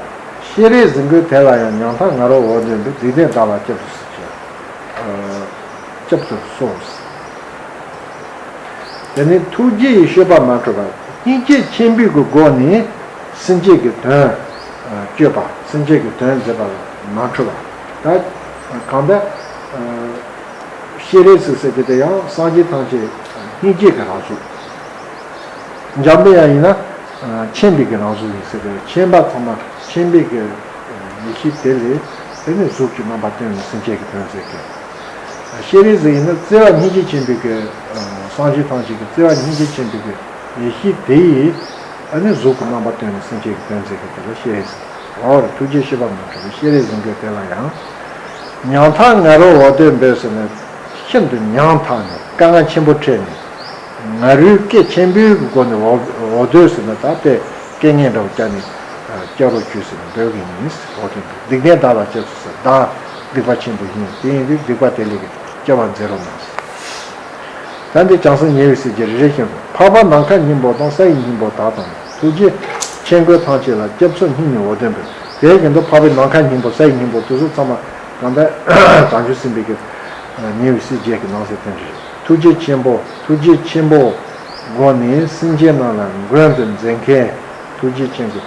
ཤེས་རིག་གཟིགས་འགོས་དེ་ལ་ཡང་ཉམ་ཐག་ང་རོ་འོ་དོད་འབོད། སྡིག་ལྡན་བདག་ལ་སྐྱབས་སུ་མཆི། སྐྱབས་སུ་གསོལ། དེ་ནི་ཐུགས་རྗེ་ཡིས་སྤྱོད་པ་མ་འཁྲུལ་བ། སྙིང་རྗེ་ཆེན་པོའི་གི་སྒོ་ནས་སེམས་ཅན་གྱི་དོན་སྤྱོད་པ། སེམས་ཅན་གྱི་དོན་མཛད་པ་ལ་མ་འཁྲུལ་བ། ད་གང་ལྟར་ཤེས་རིག་གཟིགས་ཟེར་གྱི་དེ་ཡང་སངས་རྒྱས་ཐམས་ཅད་སྙིང་རྗེ་གི་རང་གཟུགས། འཇམ་པའི་དབྱངས་ཡིན་ན་མཁྱེན་པའི་གི་རང་གཟུགས་ཡིན་ཟེར་གི། མཁྱེན་པ་ཚང་མ་མཁྱེན་པའི་གི་ཡེ་ཤེས་དེ་ལས་དེ་ནི་གཟུགས་ཀྱི་རྣམ་པ་སྟོན་ནས་སེམས་ཅན་གྱི་དོན་མཛད་གི། ཤེས་རིག་གཟིགས་ཡིན་ན་བརྩེ་བ་སྙིང་རྗེ་ཆེན་པོའི་གི་སངས་རྒྱས་ཐམས་ཅད་ཀྱི་བརྩེ་བ་སྙིང་རྗེ་ཆེན་པོའི་གི་ཡེ་ཤེས་དེ་ཡིས་ཨ་ནི་གཟུགས་ཀྱི་རྣམ་པ་སྟོན་ནས་སེམས་ཅན་གྱི་དོན་མཛད་གི། དེ་ལ་ཤེས་རིག་ཟེར། འོ་རེད། ཐུགས་རྗེས་སྤྱོད་པ་མ་འཁྲུལ་བའི། ཤེས་རིག་གཟིགས་འགོས་དེ་ལ་ཡང་ཉམ་ཐག་ང་རོ་འོ་དོད་འབོད་ཟེར་ནས་ཤིན་ཏུ་ཉམ་ཐག་ནས་དཀའ་ངལ་ཆེན་པོ་འཕྲད་ནས། ང་རོའི་སྐད་ཆེན་པོའི་སྒོ་ནས་འོ་འོ་དོད་ཟེར་ན་ད་དེ་སྐད་ངན་འདྲ་བོ་བརྒྱབ་ནས་སྐྱབས་རོགས་བྱོས་ཟེར་ནས་འབོད་གི་ཡིན། འོ་དེ་འདུག་སྡིག་ལྡན་བདག་ལ་སྐྱབས་སུ་གསོལ། བདག་སྡིག་པ་ཆེན་པོ་ཡིན། དེ་ཡིན་དུས་སྡིག་པ་དེ་ལས་ཀྱི་སྐྱོབ་པར་མཛད་རོགས་གནང་། ད་འདི་བྱང་སེམས་ཉེ་བའི་སྲས་ཀྱིས་རེ་རེ་བཞིན་དུ། འཕགས་པ་ནམ་མཁའི་སྙིང་པོ་དང་། ས་ཡི་སྙིང་པོ་དག་དང་ནི། ཐུགས་རྗེ་ཆེན་པོས་ཐམས་ཅད་ལ། སྐྱབས་སུ་སྙིང་ནས་འོ་དོད་འབོད། དེའི་རྒྱུན་དུ་འཕགས་པའི་ནམ་མཁའི་སྙིང་པོ། ས་ཡི་སྙིང་པོ། དེ་ཚོ་ཚང་མ་གང་ལྟར་བྱང་ཆུབ་སེམས་དཔའི་གི་ཉེ་བའི་སྲས་བརྒྱད་ཀྱི་ནང་གསེས་དེ་འདྲ་རེད། ཐུགས་རྗེ་ཆེན་པོ། ཐུགས་རྗེ་ཆེན་པོའི་སྒོ་ནས་སེམས་ཅན་རྣམས་ལ་མགོན་དུ་མཛད་མཁན། ཐུགས་རྗེ་ཆེན་པོ་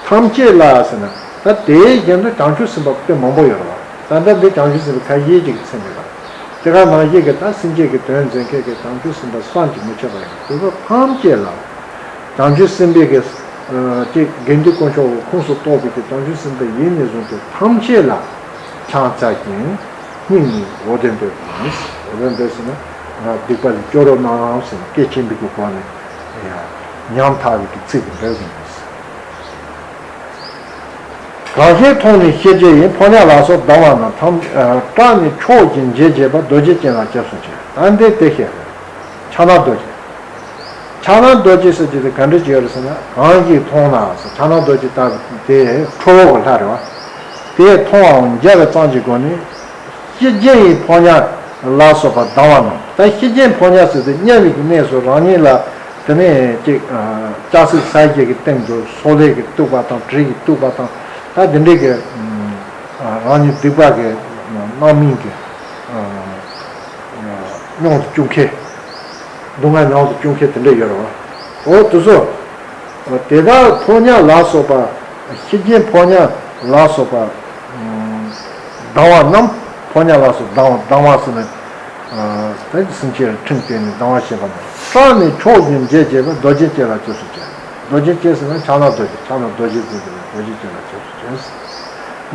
ཐམས་ཅད་ལ་ཟེར་ན། ད་དེའི་རྒྱན་དུ་བྱང་ཆུབ་སེམས་དཔའ་དཔེ་མང་པོ་ཡོད་རེད་བ། ད་ལྟ་འདི་བྱང་ཆུབ་སེམས་དཔའ་ཁ་ཤས་ཅིག་གི་མཚན་རེད་བ། དེ་ག་ནང་བཞིན་གྱི་ད་སེམས་ཅན་གྱི་དོན་མཛད་མཁན་གྱི་བྱང་ཆུབ་སེམས་དཔའ་བསམ་གྱིས་མི་ཁྱབ་པ་ཡོད། དེ་ཚོ་ཐམས་ཅད་ལ་བྱང་ཆུབ་སེམས་དཔའི་གི་ཅིག་དགེ་འདུན་དཀོན་མཆོག་གི་ཁོངས་སུ་གཏོགས་པའི་གི་བྱང་ཆུབ་སེམས་དཔའ་ཡིན་ནས་བཟུང་སྟེ་ཐམས་ཅད་ལ་ཕྱག་འཚལ་ཞིང་སྙིང་ནས་འོ་དོད་འབོད་པ་ཡིན། འོ་དོད་འབོད་ཟེར་ན་ང་སྡིག་པ་ལས་སྐྱོབ་རོགས་གནང་ཟེར་ནས་སྐད་ཆེན་པོའི་གི་སྒོ་ནས་ཉམ་ཐག་པའི་གི་ཚིག་དེ་འབོད་ཀྱི་ཡིན། གང་ཞིག་མཐོང་ནས་ཤེས་བྱའི་དབྱིངས། ཕོ་ཉ་ལ་སོགས་སྡང་བ་རྣམས། ཐམས་སྐྲག་ནས་ཕྱོགས་བཞིན་འབྱེད་བྱེད་པ། རྡོ་རྗེ་ཅན་ལ་སྐྱབས་སུ་མཆི། ད་འདི་དེ་བཤད། ཕྱག་ན་རྡོ་རྗེ། ཕྱག་ན་རྡོ་རྗེ་ཟེར་གྱི་དེ་ག་འདྲ་ཅིག་ཡོད་རེད་ཟེར་ན། གང་ཞིག་མཐོང་ན་ཟེར། ཕྱག་ན་རྡོ་རྗེ་ལྟ་བུ་དེ་ཁྲོ་བོ་གི་ལྷ་རེད་བ། དེས་མཐོང་བའམ་མཇལ་བ་ཙམ་གྱི་སྒོ་ནས། ཤེས་བྱའི་དབྱིངས་ཕོ་ཉ་ལ་སོགས་པ་སྡང་བ་རྣམས། ད་ཤེས་བྱའི་ཕོ་ཉ་ཟེར་དུས་དམྱལ་བའི་གི་གནས་སུ་རང་ཉིད་ལ་དེ་ནས་ཅིག་ལྕགས་སྲེག་ཟ་བྱེད་ཀྱི་སྟེང་དུ་སོ་ལས་ཀྱིས་གཏུགས་པ་དང་། གྲི་ཡིས་གཏུགས་པ་དང་། ད་དེ་འདྲའི་གི་རང་ཉིད་སྡིག་པ་གི་རྣམ་སྨིན་གྱི་མྱོང་དུ་བཅུག་མཁན། སྡུག་བསྔལ་མྱོང་དུ་བཅུག་མཁན་དེ་འདྲ་ཡོད་རེད་བ། འོ་དེ་ཚོ། དེ་དག་ཕོ་ཉ་ལ་སོགས་པ། ཤེས་བྱའི་ཕོ་ཉ་ལ་སོགས་པ། སྡང་བ་རྣམས། ཕོ་ཉ་ལ་སོགས་སྡང་བ། སྡང་བ་ཟེར་ན། ད་སེམས་ཅན་ལ་ཁྲིམས་བཅད་ནས་སྡང་བ་བྱེད་པ་རྣམས། སྐྲག་ནས་ཕྱོགས་བཞིན་འབྱེད་བྱེད་པ། རྡོ་རྗེ་ཅན་ལ་སྐྱབས་སུ་མཆི། རྡོ་རྗེ་ཅན་ཟེར་ན་ཕྱག་ན་རྡོ་རྗེ། ཕྱག་ན་རྡོ་རྗེ་ཟེར་དེ་ལ་རྡོ་རྗེ་ཅན་ལ་སྐྱབས་སུ་མཆི།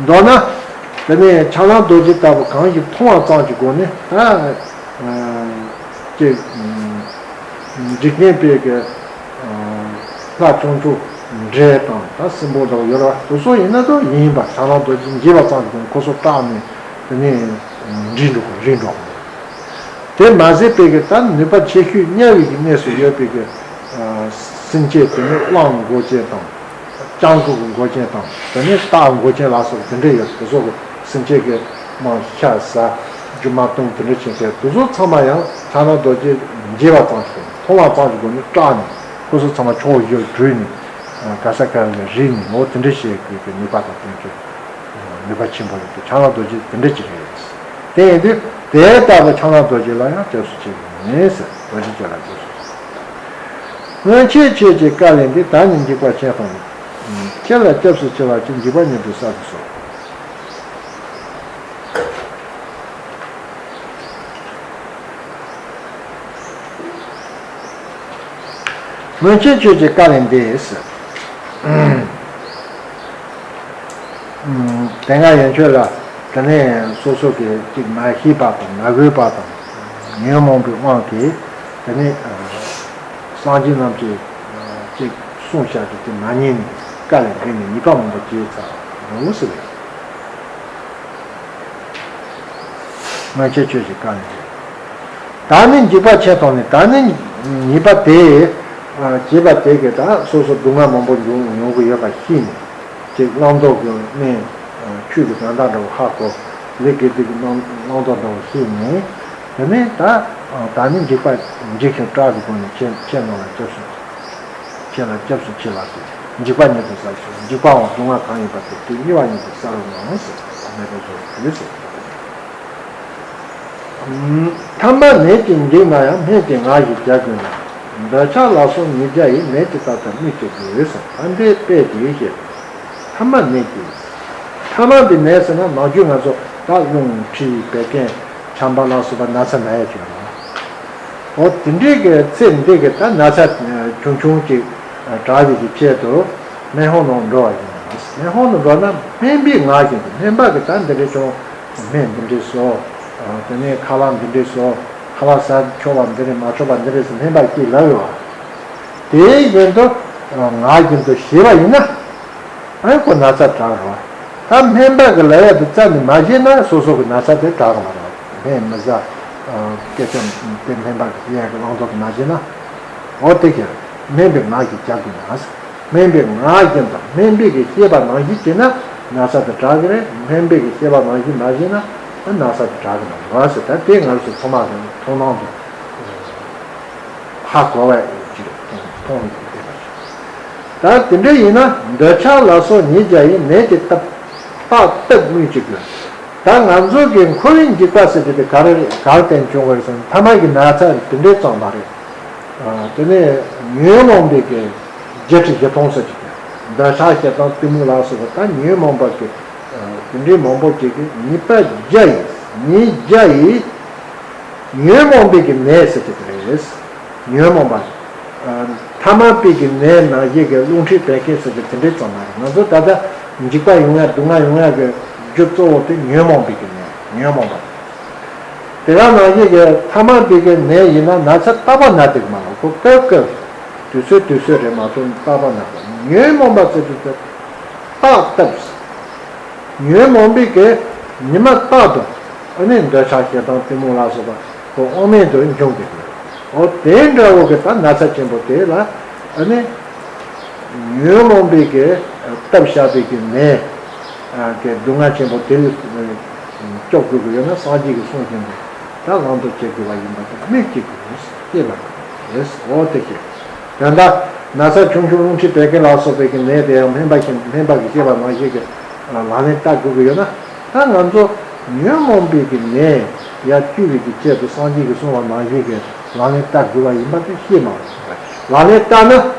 མདོར་ན། དེ་ནས་ཕྱག་ན་རྡོ་རྗེ་ལྟ་བུ་གང་ཞིག་མཐོང་བ་ཙམ་གྱི་སྒོ་ནས་ད། ཅིག་འཇིག་རྟེན་པའི་གི་ལྷ་ཆུང་ཆུང་འདྲེ་དང་ད་སྲིན་པོ་འདྲ་བོ་ཡོད་རེད་བ། དེ་ཚོ་ཡིན་ན་ད་ཡིན་པ། ཕྱག་ན་རྡོ་རྗེ་འཇིགས་པ་ཙམ་གྱི་སྒོ་ནས་ཁོ་ཚོ་སྐྲག་ནས་དེ་ནས་འདྲེ་འགྲོ་གི། རིལ་འགྲོ་གི། དེ་མ་ཟད་པའི་གི་ད་ནུས་པ་ཆེ་ཤོས་དམྱལ་བའི་གི་གནས་སུ་ཡོད་པའི་གི་སེམས་ཅན་དེ་ནི་གླང་མགོ་ཅན་དང་། སྤྱང་ཀི་གི་མགོ་ཅན་དང་། དེ་ནས་སྟག་མགོ་ཅན་ལ་སོགས་དེ་འདྲ་ཡོད། དེ་ཚོ་གི་སེམས་ཅན་གྱི་རྨ་ཤ་ཟ། རྒྱུ་མ་བཏུང་། དེ་འདྲ་བྱེད་མཁན་དེ་ཚོ་ཚང་མ་ཡང་ཕྱག་ན་རྡོ་རྗེ་འཇིགས་པ་ཙམ་ཞིག་མཐོང་བ་ཙམ་ཞིག་གི་སྒོ་ནས་སྐྲག་ནས་ཁོ་ཚོ་ཚང་མ་ཕྱོགས་བཞིར་བྲོས་ནས་ག་ས་ག་ལ་རིལ་ནས། འོ་དེ་འདྲ་བྱེད་དགོས་ཀྱི་ནུས་པ་དང་ལྡན་མཁན་ནུས་པ་ཆེན་པོ་ཡོད་པའི་ཕྱག་ན་རྡོ་རྗེ་དེ་འདྲ་ཅིག་རེད། དེ་ཡིན་དུས་དེ་ལྟ་བུ་ཕྱག་ན་རྡོ་རྗེ་ལ་ཡང་སྐྱབས་སུ་མཆི་བ་ཡིན་ཟེར། རྡོ་རྗེ་ཅན་ལ་སྐྱབས་སུ་མཆི། སྔོན་ཆད་ཁྱོད་ཀྱི་བཀའ་ལས་འདས། བདག་ནི་འཇིགས་པ་ཆེན་ཐོབ་ནས། ཁྱེད་ལ་སྐྱབས་སུ་མཆི་བ་ཅིན། འཇིགས་པ་ཉིད་དུ་བསལ་དུ་གསོལ། སྔོན་ཆད་ཁྱོད་ཀྱི་བཀའ་ལས་འདས། དེ་སྔ་ཡན་ཆོད་ལ་དེ་ནས་སོ་སོ་གི་ཅིག་མ་ཤེས་པ་དང་མ་གོས་པ་དང་ཉོན་མོངས་པའི་དབང་གིས་དེ་ནས་སངས་རྒྱས་རྣམས་ཀྱིས་ཅིག་གསུངས་བཞག་རྒྱུ་དེ་མ་ཉན་ནས་བཀའ་ལས་འགལ་ནས་ཉེས་པ་མང་པོ་བྱས་ཚར་འདུག་ཟེར་བས། སྔོན་ཆད་ཆོས་ཀྱི་བཀའ་ནི། བདག་ནི་འཇིགས་པ་ཆེ་མཐོང་ནས། བདག་ནི་ཉེས་པ་དེ་བྱས་པ་དེ་གིས་ད་སོ་སོ་སྡུག་བསྔལ་མང་པོ་མྱོང་མྱོང་གི་ཡོད་པ་ཤེས་ནས། ཅིག་བླང་དོར་གྱི་གནས། ཆོས་ཀྱི་དོན་དག་འདྲ་བོ་ཧ་གོ། ལས་དགེ་སྡིག་གི་བླང་བླང་དོར་འདྲ་བོ་ཤེས་ནས། དེ་ནས་ད་བདག་ནི་འཇིགས་པ་འཇིགས་ཤིང་སྐྲག་གི་སྒོ་ནས་ཁྱེད་ཁྱེད་རྣམས་ལ་སྐྱབས་སུ། ཁྱེད་ལ་སྐྱབས་སུ་མཆི་ལགས་ཟེར། འཇིགས་པ་ཉིད་དུ་བསལ་ཟེར། འཇིགས་པའམ་སྡུག་བསྔལ་གང་ཡིན་པ་དེ་དུས་གཉིས་པ་ཉིད་དུ་བསལ་རོགས་གནང་ཟེར། ད་མེད་པའི་བཟོ་དེ་ཟེར། ཐ་མ་ནད་ཀྱིས་འཇིགས་ན་ཡང་། སྨན་གྱིས་ངར་ཞིང་བྱ་དགོས་ན། འདོད་ཆགས་ལ་སོགས་ཉེས་བརྒྱ་ཡིས། ནད་ཀྱིས་བཏབ་ལྟར་སྨོས་ཅི་དགོས་ཟེར། ད་འདི་དཔེ་དེ་བཤད། ཐ་མ་ནད་ཀྱིས། ཐ་མ་འདི་ནད་ཟེར་ན་ནམ་རྒྱུན་ང་ཚོ་ད་རླུང་མཁྲིས་བད་ཀན་ཆམ་པ་ལ་སོགས་པ་ན་ཚ་ན་ཡ་ཅིག་ཡོད་རེད། འོ་དེ་འདྲའི་གི་ཚེ་འདི་གི་ད་ན་ཚ་ཆུང་ཆུང་ཅིག་དྲག་པའི་གི་ཆེད་དུ་སྨན་ཁང་ནང་འགྲོ་བ་ཡིན་ན། སྨན་ཁང་ནང་འགྲོ་ན་སྨན་པས་ངར་བཞིན་དུ་སྨན་པ་གིས་ད་འདི་འདྲའི་ཅུང་སྨན་འདི་འདྲས་ཟོ། དེ་ནས་ཁ་ལག་འདི་འདྲས་ཟོ། ཁ་ལག་ཟ་ཆོག་པ་འདི་རེད་མ་ཆོག་པ་འདི་རེད་ཟེར་སྨན་པ་གིས་ལབ་ཡོད་པ། དེ་བཞིན་དུ་ངར་བཞིན་དུ་བྱས་པ་ཡིན་ན། ཨ་ནི་ཁོ་ན་ཚ་དྲག་རོ། ད་སྨན་པ་གི་ལབ་ཡ་དེ་རྩ་ནས་མ་བྱས་ན་སོ་སོ་གི་ན་ཚ་དེ་དྲག་གི་མ་རེད། སྨན་མི་ཟ། སྐད་ཆ་དེ་སྨན་པ་གི་ཡ་གི་བླང་དོར་གི་མ་བྱས་ན། འོ་དེ་ཁྱེད་སྨན་པས་ངར་ཞིང་བྱ་དགོས་ན། སྨན་པས་ངར་བཞིན་དང་སྨན་པས་གི་བཤད་པ་ནང་བཞིན་བྱས་ན་ན་ཚ་དེ་དྲག་གི་རེད། སྨན་པས་གི་བཤད་པ་ནང་བཞིན་མ་བྱས་ན་ན་ཚ་དེ་དྲག་གི་མ་རེད་ཟེར། ད་དེ་ང་ཚོ་ཚང་མ་གི་མཐོང་སྣང་དུ། ཧ་གོ་བ་ཅིག་མཐོང་མཐོང་ཡོད་པ་རེད། ད་དེ་འདྲ་ཡིན་ན་འདོད་ཆགས་ལ་སོགས་ཉེས་བརྒྱ་ཡིས། ནད་ཀྱིས་བཏབ་བཏབ་ལྟར་སྨོས་ཅི་དགོས། ད་ང་ཚོ་གི་འཁོར་བའི་འཇིགས་པ་ཟེར་གྱི་དེ་ག་རེ་ག་རེ་བརྟེན་བྱུང་བ་རེད་ཟེར་ན། ཐ་མ་གི་ན་ཚ་དེ་འདྲའི་ཙམ་མ་རེད། དེ་ནས་ཉོན་མོངས་པའི་གི་བརྒྱད་ཁྲི་བཞི་སྟོང་ཟེར་གྱི་དེ། འདོད་ཆགས་ཞེ་སྡང་གཏི་མུག་ལ་སོགས་པ་ད་ཉོན་མོངས་པ་གི་དེ་འདྲའི་མང་པོ་ཅིག་གི་ཉེས་པ་བརྒྱ་ཡིས། ཉེས་བརྒྱ་ཡིས། ཉོན་མོངས་པའི་གི་ནད་ཟེར་གྱི་དེ་རེད། ཉོན་མོངས་པ། ཐ་མལ་པའི་གི་ནད་ནང་བཞིན་གྱི་རླུང་མཁྲིས་བད་ཀན་ཟེར་གྱི་དེ་འདྲའི་ཙམ་མ་རེད། ང་ཚོ་ད་ལྟ་འཇིགས་པ་ཡོང་ཡ་སྡུག་བསྔལ་ཡོང་ཡ་གི་རྒྱུ་གཙོ་བོ་དེ་ཉོན་མོངས་པའི་གི་ནད། ཉོན་མོངས་པ། དེ་ག་ནང་བཞིན་གྱི་ཐ་མལ་པའི་གི་ནད་ཡིན་ན་ན་ཚ་རྟག་པར་ན་བསྡད་ཀྱི་མ་རེད། ཁོ་སྐབས་སྐབས་དུས་ཚོད་དུས་ཚོད་རེད་མ་གཏོགས་རྟག་པར་ན་དགོས། ཉོན་མོངས་པ་ཟེར་དུས་ཚོད་རྟག་ཏུ། ཉོན་མོངས་པའི་གི་ཉི་མ་རྟག་ཏུ་ཨ་ནི་འདོད་ཆགས་ཞེ་སྡང་གཏི་མུག་ལ་སོགས་པ་ཁོ་དབང་མེད་དུ་འབྱུང་གི་འདུག། འོ་དེ་འདྲ་བོ་གི་ད་ན་ཚ་ཆེན་པོ་དེ་ལ་ཨ་ནི་ཉོན་མོངས་པའི་གི་བཏབ་བཞག་པའི་གི་ནད་གི་སྡུག་བསྔལ་ཆེན་པོ་དེ་ལས་སྐྱོབ་དགོས་ཀྱི་ཡོད་ན་སངས་རྒྱས་ཀྱི་གསུང་བཞིན་དུ་ད་བླང་དོར་བྱེད་དགོས་པ་ཡིན་པ་དེ་སྨོས་ཅི་དགོས་ཞེས་ལབ་པ་རེད། འོ་དེ་བཞིན། དོན་དག་ན་ཚ་ཆུང་ཆུང་རླུང་མཁྲིས་བད་ཀན་ལ་སོགས་པའི་གི་ནད་དེ་ཡང་སྨན་པ་ཞིག་སྨན་པ་གིས་བཤད་པ་ནང་བཞིན་གྱི་ལག་ལེན་བསྟར་དགོས་ཀྱི་ཡོད་ན། ད་ང་ཚོ་ཉོན་མོངས་པའི་གི་ནད་ཡར་བཅོས་པའི་གི་ཆེད་དུ་སངས་རྒྱས་ཀྱིས་གསུངས་པ་ནང་བཞིན་གྱི་ལག་ལེན་བསྟར་དགོས་པ་ཡིན་པ་དེ་ཤེས་མ་རེད། ལག་ལེན་བསྟར་ན་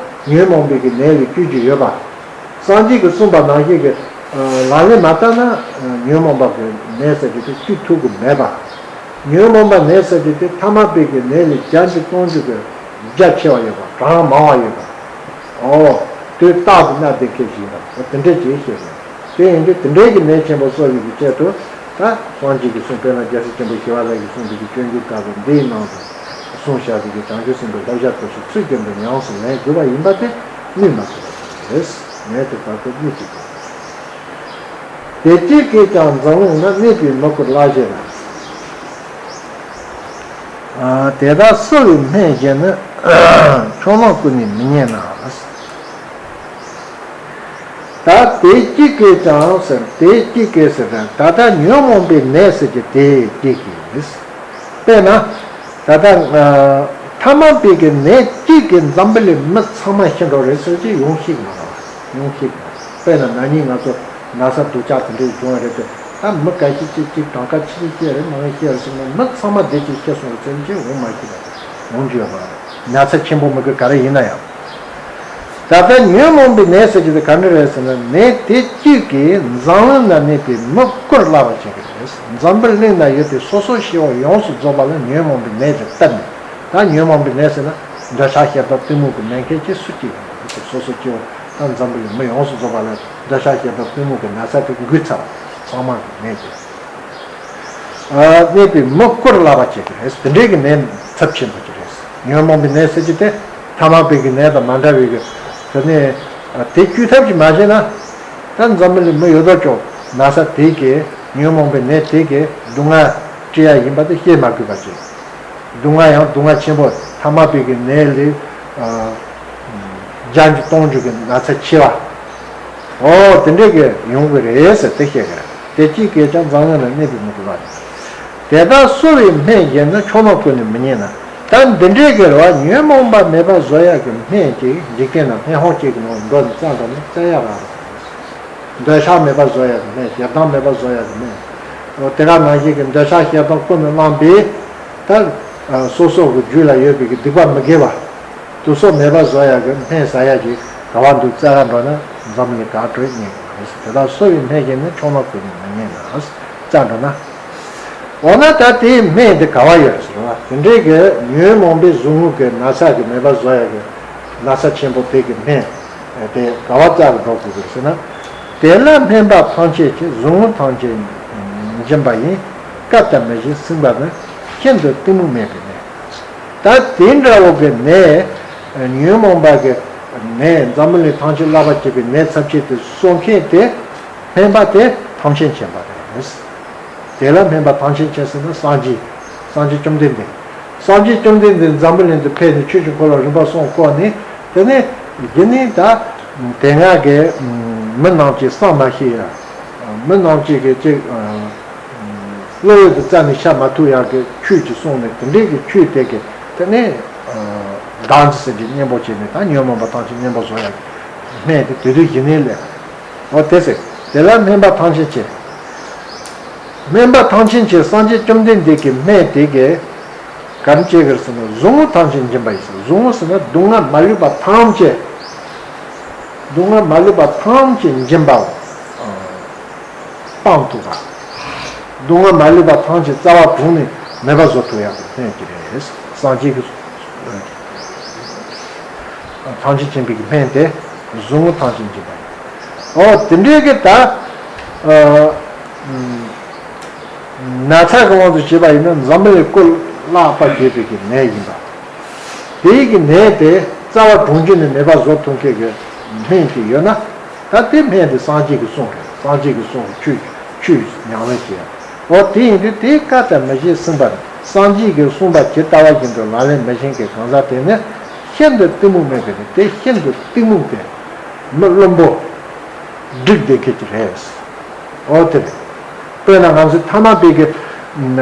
ཉོན་མོངས་པའི་གི་ནད་ལས་བཅོས་རྒྱུ་ཡོད་པ། སངས་རྒྱས་ཀྱིས་གསུངས་པ་ནང་བཞིན་གྱི་ལག་ལེན་མ་བསྟར་ན་ཉོན་མོངས་པ་གི་ནད་ཟེར་རྒྱུ་དེ་བཅོས་ཐུབ་ཀྱི་མེད་པ། ཉོན་མོངས་པ་ནད་ཟེར་རྒྱུ་དེ་ཐ་མལ་པའི་གི་ནད་ལས་བརྒྱ་འགྱུར་སྟོང་འགྱུར་གྱི་རྒྱ་ཆེ་བ་ཡོད་པ། གྲངས་མང་བ་ཡོད་པ། འོ། དུས་རྟག་ཏུ་མནར་ཏེ་ཁྱེར་ཞིང་དང་། འོ་དེ་འདྲས་ཅིག་བཤད་པ། དེ་ཡིན་དུས་དེ་འདྲའི་གི་ནད་ཆེན་པོ་གསོ་བའི་གི་ཆེད་དུ་ད་སངས་རྒྱས་ཀྱིས་གསུངས། དཔེར་ན་རྒྱལ་སྲས་ཆེན་པོ་ཞི་བ་ལྷ་གིས་གསུངས་པའི་གི་སྤྱོད་འཇུག་ལྟ་བུ་འདིའི་ནང་དུ་གསུངས་བཞག་པའི་གི་བྱང་ཆུབ་སེམས་དཔའི་བསླབ་བྱ་དེ་ཚོ་ཚུལ་བཞིན་དུ་ཉམས་སུ་ལེན་དགོས་པ་ཡིན་པ་དེ་སྨོས་མ་དགོས་པ་ཞིག་རེད། ནད་དེ་བར་དུ་སྨོས་ཅི་དགོས། དེ་གཅིག་གིས་ཀྱང་འཛམ་གླིང་ན། གནས་པའི་མི་བཀུར་བརླག་བྱེད་ན། དེ་དག་གསོ་བའི་སྨན་བཞིན་ནི། ཆུང་མ་ཀུན་ནས་མི་ཉན་ན། ད་དེ་གཅིག་གིས་ཀྱང་ཟེར། དེ་གཅིག་གིས་ཟེར། ད་ལྟ་ཉོན་མོངས་པའི་ནད་ཟེར་གྱི་དེ་གཅིག་གིས། དཔེར་ན། ད་ལྟ་ཐ་མལ་པའི་གི་ནད་གཅིག་གིས་འཛམ་བུ་གླིང་མི་ཚང་མ་ཤི་འགྲོ་རེད་ཟེར་གྱི་ཡོང་ཤེས་མ་རེད། ཡོང་ཤེས་མ་རེད། དཔེར་ན་ན་ནིང་ང་ཚོ་ན་ཚ་སྡུག་ཅག་དེ་འདྲས་བྱུང་བ་རེད་དེ། ད་མི་འགའ་ཤས་ཅིག་ཅིག་གྲངས་ཀ་ཆེ་ཤོས་རེད། མང་ཤོས་རེད་ཟེར་ན་མི་ཚང་མ་བདེ་སྐྱིད་ཤི་སོང་རེད་ཟེར་གྱི་འོང་མ་ཤེས་པ་འོང་རྒྱུ་ཡོད་མ་རེད། ན་ཚ་ཆེན་པོ་མི་དགོས་ག་རེ་ཡིན་ན་ཡང་། ད་ལྟ་ཉོན་མོངས་པའི་ནད་ཟེར་གྱི་དེ་ག་འདྲ་རེད་ཟེར་ན། ནད་དེ་གཅིག་གིས་འཛམ་གླིང་ན་གནས་པའི་མི་བཀུར་བརླག་པར་བྱེད་ཀྱི་རེད། འཛམ་བུ་གླིང་ན་ཡོད་པའི་སོ་སོ་སྐྱེ་བོ་ཡོངས་སུ་རྫོགས་པ་ལ་ཉོན་མོངས་པའི་ནད་དེ་བཏབ་ནས། ད་ཉོན་མོངས་པའི་ནད་ཟེར་ན་འདོད་ཆགས་ཞེ་སྡང་གཏི་མུག་གི་ནད་མཁན་གྱི་སུ་གཅིག་ཡིན་པ་དེ་སོ་སོ་སྐྱེ་བོ་ད་འཛམ་བུ་གླིང་མི་ཡོངས་སུ་རྫོགས་པ་ལ་འདོད་ཆགས་ཞེ་སྡང་གཏི་མུག་གི་ན་ཚ་དེ་འགོས་ཚར་བ་ཚང་མ་གི་ནད་དེ། གནས་པའི་མི་བཀུར་བརླག་པར་བྱེད་ཀྱི་རེད། དེ་འདྲའི་གི་ནད་ཚབས་ཆེན་པོ་ཅིག་རེད། ཉོན་མོངས་པའི་ནད་ཟེར་གྱི་དེ་ཐ་མལ་པའི་གི་ནད་དང་མ་འདྲ་བའི་གི། དེ་ནས་དེ་བཅོས་ཐབས་ཅིག་མ་བྱས་ན། ད་འཛམ་བུ་གླིང་མི་ཡོད་དོ་ཅོག་ན་ཚ་དེ་གི་ཉོན་མོངས་པའི་ནད་དེ་གི་སྡུག་བསྔལ་ སྤྲད་ཡ་ཡིན་པ་དེ་བཤད་མ་དགོས་པ་བྱས། སྡུག་བསྔལ་ཡང་སྡུག་བསྔལ་ཆེན་པོ། ཐ་མལ་པའི་གི་ནད་ལས་བརྒྱ་འགྱུར་སྟོང་འགྱུར་གྱི་ན་ཚ་ཆེ་བ། འོ་དེ་འདྲས་གི་ཡོང་གི་རེད་ཟེར་དེ་བཤད་གི་རེད། དེ་གཅིག་གིས་ཀྱང་འཛམ་གླིང་ལ་གནས་པའི་མི་དགོས་པ་རེད། དེ་དག་གསོ་བའི་སྨན་གཞན་ནི། ཆོག་ནོ་ཀུན་ནས་མི་རྙེད་ན། ད་འདི་འདྲས་གི་རེད་བ། ཉོན་མོངས་པ་མེད་པ་བཟོ་ཡག་གི་སྨན་ཅིག་འཇིག་རྟེན་ན་སྨན་ཁང་གཅིག་གི་ནང་འགྲོ་ནས་བཙལ་འགྲོ་ན་བཙལ་ཡག་རག་རེད། འདོད་ཆགས་མེད་པ་བཟོ་ཡག་གི་སྨན། ཞེ་སྡང་མེད་པ་བཟོ་ཡག་གི་སྨན། འོ་དེ་ག་ནང་བཞིན་གྱི་འདོད་ཆགས་ཞེ་སྡང་ཀུན་ནས་བླངས་པའི་ད་སོ་སོ་གི་རྒྱུད་ལ་ཡོད་པའི་གི་སྡིག་པ་མི་དགེ་བ་དེ་ཚོ་མེད་པ་བཟོ་ཡག་གི་སྨན་ཟ་ཡག་གི་ག་བ་འདུག་བཙལ་ག་འགྲོ་ན་འཛམ་གླིང་ག་བྲོས་རྙེད་ཡོང་བ་རེད། དེ་དག་གསོ་བའི་སྨན་གཞན་ནི། ཆོག་ནོ་ཀུན་ནས་མི་རྙེད་ན། བཙལ་འགྲོ་ན། འོ་ན་ད་དེའི་སྨན་དེ་ག་བ་ཡོད་ཟེར་བ། དེ་འདྲའི་གི་ཉོན་མོངས་པའི་ཟུག་རྔུ་གི་ན་ཚ་གི་མེད་པ་བཟོ་ཡག་གི་ན་ཚ་ཆེན་པོ་དེ་གི་སྨན་དེ་ག་བ་བཙལ་གི་འགྲོ་དགོས་ཟེར་ན། དེ་ལ་སྨན་པ་ཐམས་ཅད་ཀྱིས། ཟུག་རྔུ་ཐམས་ཅད་འབྱིན་པ་ཡིན། སྐབས་དང་མི་བཞེད་སྲིད་པ་ནི། ཤིན་ཏུ་གཏི་མུག་མེད་པའི་གནས། ད་དེ་འདྲ་བོ་གི་ནད། ཉོན་མོངས་པ་གི་ནད། འཛམ་བུ་གླིང་ཐམས་ཅད་བསླབ་པ་བྱེད་པའི་ནད་ཚབས་ཆེ་དེ་གསོ་མཁན་དེ་སྨན་པ་དེ་ཐམས་ཅད་མཁྱེན་པ་རེད། དེ་ལ་སྨན་པ་ཐམས་ཅད་མཁྱེན་ཟེར་ན་སངས་རྒྱས། སངས་རྒྱས་བཅོམ་ལྡན་འདས། སངས་རྒྱས་བཅོམ་ལྡན་འདས་འཛམ་བུ་གླིང་དུ་ཕེབས་ནས་ཆོས་ཀྱི་འཁོར་ལོ་རིམ་པ་གསུམ་བསྐོར་ནས། དེ་ནས་གཞི་ནས་ད་དེ་སྔ་གི་མི་རྣམས་ཀྱིས་བསམ་མ་ཤེས་ཡ། མི་རྣམས་ཀྱིས་གི་ཅིག་བློ་ཡུལ་དུ་རྩ་ནས་བཤད་མ་ཐུབ་ཡག་གི་ཆོས་ཅིག་གསུངས་ནས། དེ་འདྲའི་གི་ཆོས་དེ་གི་དེ་ནས་བདག་འཛིན་ཟེར་གྱི་གཉེན་པོ་བྱས་ནས། ད་ཉོན་མོངས་པ་ཐམས་ཅད་གཉེན་པོ་བཟོ་ཡག་གི་སྨན་དེ་དེ་དུས་གཞི་ནས་ལས། འོ་དེ་ཟེར། དེ་ལ་སྨན་པ་ཐམས་ཅད་མཁྱེན། སྨན་པ་ཐམས་ཅད་མཁྱེན། སངས་རྒྱས་བཅོམ་ལྡན་འདས་ཀྱི་སྨན་དེ་གིས་ག་རེ་བྱེད་ཀྱི་རེད་ཟེར་ན། ཟུག་རྔུ་ཐམས་ཅད་འབྱིན་པ་ཡིན་ཟེར། ཟུག་རྔུ་ཟེར་ན་སྡུག་བསྔལ་མ་ལུས་པ་ཐམས་ཅད། སྡུག་བསྔལ་མ་ལུས་པ་ཐམས་ཅད་འབྱིན་པའོ། སྤང་ཐུབ་པ། སྡུག་བསྔལ་མ་ལུས་པ་ཐམས་ཅད་རྩ་བ་དྲུངས་ནས་མེད་པ་བཟོ་ཐུབ་ཡག་གི་སྨན་གྱི་རེད། སངས་རྒྱས་ཀྱི་ཐམས་ཅད་མཁྱེན་པའི་གི་སྨན་དེ་ཟུག་རྔུ་ཐམས་ཅད་འབྱིན་པ་ཡིན། འོ་དེ་འདྲའི་གི་ད་ཨ་ན་ཚ་གི་དབང་དུ་བྱས་པ་ཡིན་ན་འཛམ་བུ་གླིང་བཀོད་བརླག་པ་བྱེད་པའི་གི་ནད་ཡིན་པ། དེའི་གི་ནད་དེ་རྩ་བ་དྲུངས་རྒྱུད་ནས་མེད་པ་བཟོ་ཐུབ་མཁན་གི་སྨན་ཅིག་ཡོད་ན། ད་དེ་སྨན་དེ་སངས་རྒྱས་ཀྱི་གསུང་རེད། སངས་རྒྱས་ཀྱི་གསུང་གི་ཆོས་ཆོས་ཉམས་ལེན་བྱེད། འོ་དེ་ཡིན་དུས་དེ་སྐབས་དང་མི་བཞེད་སྲིད་པ་ནི། སངས་རྒྱས་ཀྱིས་གསུངས་པ་ཇི་ལྟ་བ་བཞིན་དུ་ལག་ལེན་མི་བྱེད་མཁན་གང་ཟག་དེ་ནི་ཤིན་ཏུ་གཏི་མུག་མེད་པས་ནི། དེ་ཤིན་ཏུ་གཏི་མུག་སྟེ་མི་བླུན་པོ་སྒྲིབ་ལྡན་མཁན་ཅིག་རེད། འོ་དེ་རེད། དཔེར་ན་ང་ཚོ་ཐ་མལ་པའི་གི་ན་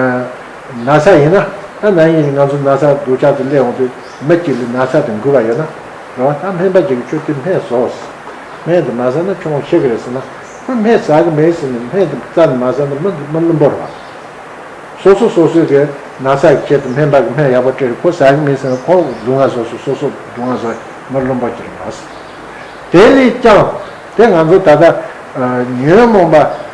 ན་ཚ་ཡིན་ན། ད་ན་ཡིན་ང་ཚོ་ན་ཚ་སྡུག་ཅག་ཏུ་སླེབས་འོང་དུས་མི་གཅིག་ལ་ན་ཚ་དེ་འགོས་པ་ཡོད་ན། རེད་བ། ད་སྨན་པ་ཅིག་གིས་ཁྱོད་དེ་སྨན་ཟོ། སྨན་དེ་མ་ཟ་ན་ཁྱོད་ཤི་གི་རེད་ཟེར་ན། ཁོས་སྨན་ཟ་གི་མེད་ཟེར་ནས་སྨན་དེ་རྩ་ནས་མ་ཟ་ན་མི་མི་བླུན་པོ་རེད་བ། སོ་སོ་སོ་སོའི་གི་ན་ཚ་གི་ཆེད་དུ་སྨན་པ་གིས་སྨན་ཡག་པོ་སྤྲད་རེད། ཁོ་ཟ་གི་མེད་ཟེར་ན་ཁོ་སྡུག་བསྔལ་བཟོ། སོ་སོ་སོ་སོ་སྡུག་བསྔལ་བཟོ། མི་བླུན་པོ་ཅིག་རེད་བ། དེ་ལས་ཀྱང་དེ་ང་ཚོ་ད་ལྟ་ཨ་ཉོན་མོངས་པ་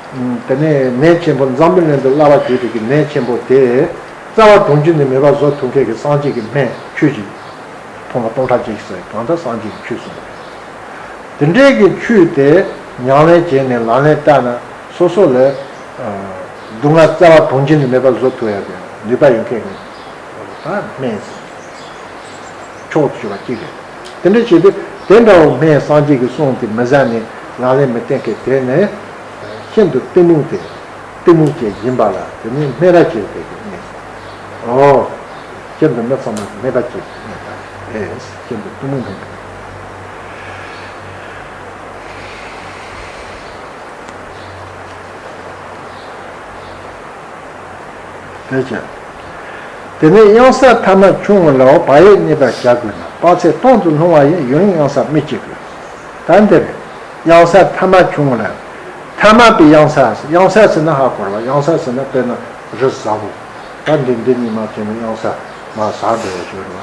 དེ་ནས་ནད་ཆེན་པོ། འཛམ་བུ་གླིང་དུ་བསླབ་པ་བྱེད་པའི་གི་ནད་ཆེན་པོ་དེ་རྩ་བ་དྲུངས་རྒྱུད་ནས་མེད་པ་བཟོ་ཐུབ་མཁན་གི་སངས་རྒྱས་ཀྱི་སྨན་ཆོས་ཀྱི་ཐོག་མ་སྟོང་ཕྲག་གཅིག་ཟེར་གང་ལྟར་སངས་རྒྱས་ཀྱི་ཆོས་གསུངས་པ་རེད། དེ་འདྲའི་གི་ཆོས་དེ་ཉམས་ལེན་བྱས་ནས་ལག་ལེན་བསྟར་ན་སོ་སོ་ལ་ཨ་སྡུག་བསྔལ་རྩ་བ་དྲུངས་རྒྱུད་ནས་མེད་པ་བཟོ་ཐུབ་ཡག་གི་ནུས་པ་ཡོད་མཁན་གི་ད་སྨན་ཟེར། མཆོག་ཏུ་གྱུར་པ་གཅིག་རེད། དེ་འདྲ་བྱེད་དུས་དེ་འདྲ་བོ་སྨན་སངས་རྒྱས་ཀྱིས་གསུངས་ཏེ་མི་ཟ་ནས་ལག་ལེན་མི་བསྟེན་མཁན་དེ་ནི་ཤིན་ཏུ་གཏི་མུག་སྟེ། གཏི་མུག་ཅན་ཡིན་པ་ལ་དེ་ནི་སྨད་ར་ཅན་དེ་གིས་སྨྲས་སོ། འོ། ཤིན་ཏུ་མི་ཚང་མ་སྨད་པ་ཅན་སྨྲས་པ་རེད། ཤིན་ཏུ་གཏི་མུག་སྨྲས་པ་རེད། དེ་བྱས། དེ་ནས་གཡང་ས་ཐ་མ་ཆུང་ངུ་ལའོ། བག་ཡོད་རྙེད་པར་བྱ་དགོས་ན། དཔག་ཚད་སྟོང་དུ་ལྷུང་བ་ཡིན། ཡུན་རིང་གཡང་སར་མི་སྐྱེ་དགོས། ད་འདིར་གཡང་ས་ཐ་མ་ཆུང་ངུ་ལ། ཐ་མལ་པའི་གཡང་ས། གཡང་ས་ཟེར་ན་ཧ་གོ་རེད་བ། གཡང་ས་ཟེར་ན་དཔེར་ན་རི་གཟར་པོ། ད་འདི་འདི་གཉིས་མ་བྱས་ན་གཡང་ས་མར་ཟག་འགྲོ་ཡ་ཞིག་རེད་བ།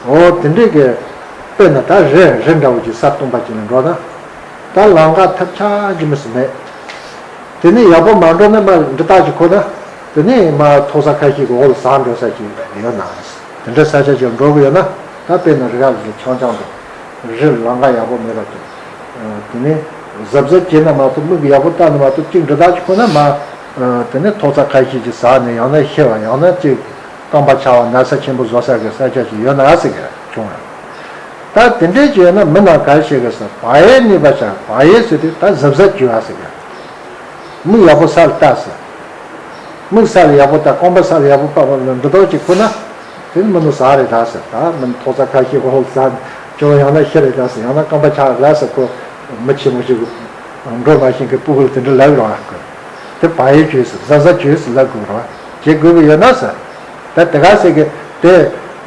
འོ་དེ་འདྲའི་གི་དཔེར་ན་ད་རི་རི་འདྲ་བོ་ཅིག་ས་སྟོང་པ་ཅིག་ལ་འགྲོ་ན། ད་ལམ་ཁ་ཐབས་ཆག་ཅིག་མི་སྲིད་མེད། དེ་ནས་ཡག་པོ་མ་འགྲོ་ན་མར་འདྲི་རྟགས་ཅིག་ཁོ་ན། དེ་ནས་མར་མཐོ་ས་ཁ་ཤས་ཀྱི་འོག་ལ་ཟག་འགྲོ་ས་ཅིག་ཡོད་ན། དེ་འདྲ་ས་ཆ་ཅིག་འགྲོ་གི་ཡོད་ན། ད་དཔེར་ན་རི་ཁ་ལ་རི་རྐྱང་རྐྱང་འགྲོ། རི་ལམ་ཁ་ཡག་པོ་མེད་པ་ཅིག་དེ་ནས་གཟབ་གཟབ་བྱས་ན་མ་གཏོགས། མིག་གིས་ཡག་པོ་བལྟས་ན་མ་གཏོགས། ཅིག་འདྲི་རྟགས་ཅིག་ཁོ་ན་མར། དེ་ནས་མཐོ་ས་ཁ་ཤས་ཅིག་ཟག་ནས་ཡང་ན་ཤི་བ། ཡང་ན་ཅིག་རྐང་པ་ཆག་པ། ན་ཚ་ཆེན་པོ་བཟོ་ས་གི་ས་ཆ་ཅིག་ཡོད་ན་ཟེར་གི་བྱུང་ཡང་། ད་དེ་འདྲའི་ཅིག་ཡོད་ན་མི་རྣམས་ག་རེ་བྱེད་དགོས་ཟེར། བག་ཡོད་རྙེད་པར་བྱ། བག་ཡོད་ཟེར་དུས་ད་གཟབ་གཟབ་བྱེད་པ་ཟེར་གི། མིག་ཡག་པོ་ས་ལ་བལྟ་ཟེར། མིག་ས་ལ་ཡག་པོ་ལྟ། རྐང་པ་ས་ལ་ཡག་པོ་བབས་པ་ལ་འདི་དག་ཅིག་ཁུར་ན། དེ་ནི་མི་ནུ་ཟ་རེད་ད་ཟེར། ད་མི་ནུ་ཐོག་ས་ཁ་ཤས་ཧོ་ཧོ་ཟ་ཅོ་ཡང་ན་ཤི་རེད་ད་ཟེར། ཡང་ན་རྐང་པ་ཆག་རེད་ཟེར། ཁོ་མི་ཆེ་མོ་ཞིག་འགྲོ་མ་ཤེས་གི་སྤུ་གུ་ལ་དེ་འདྲ་ལབ་རོགས་ཨ། ཁོ་དེ་བ་ཡི་བྱོས་ཟེར། ཟ་ཟ་བྱོས་ཟེར་ལབ་དགོས་རོགས། བྱེད་དགོས་ཀྱི་ཡོད་ན་ཟེར། ད་དེ་ག་ཟེར་གི་དེ་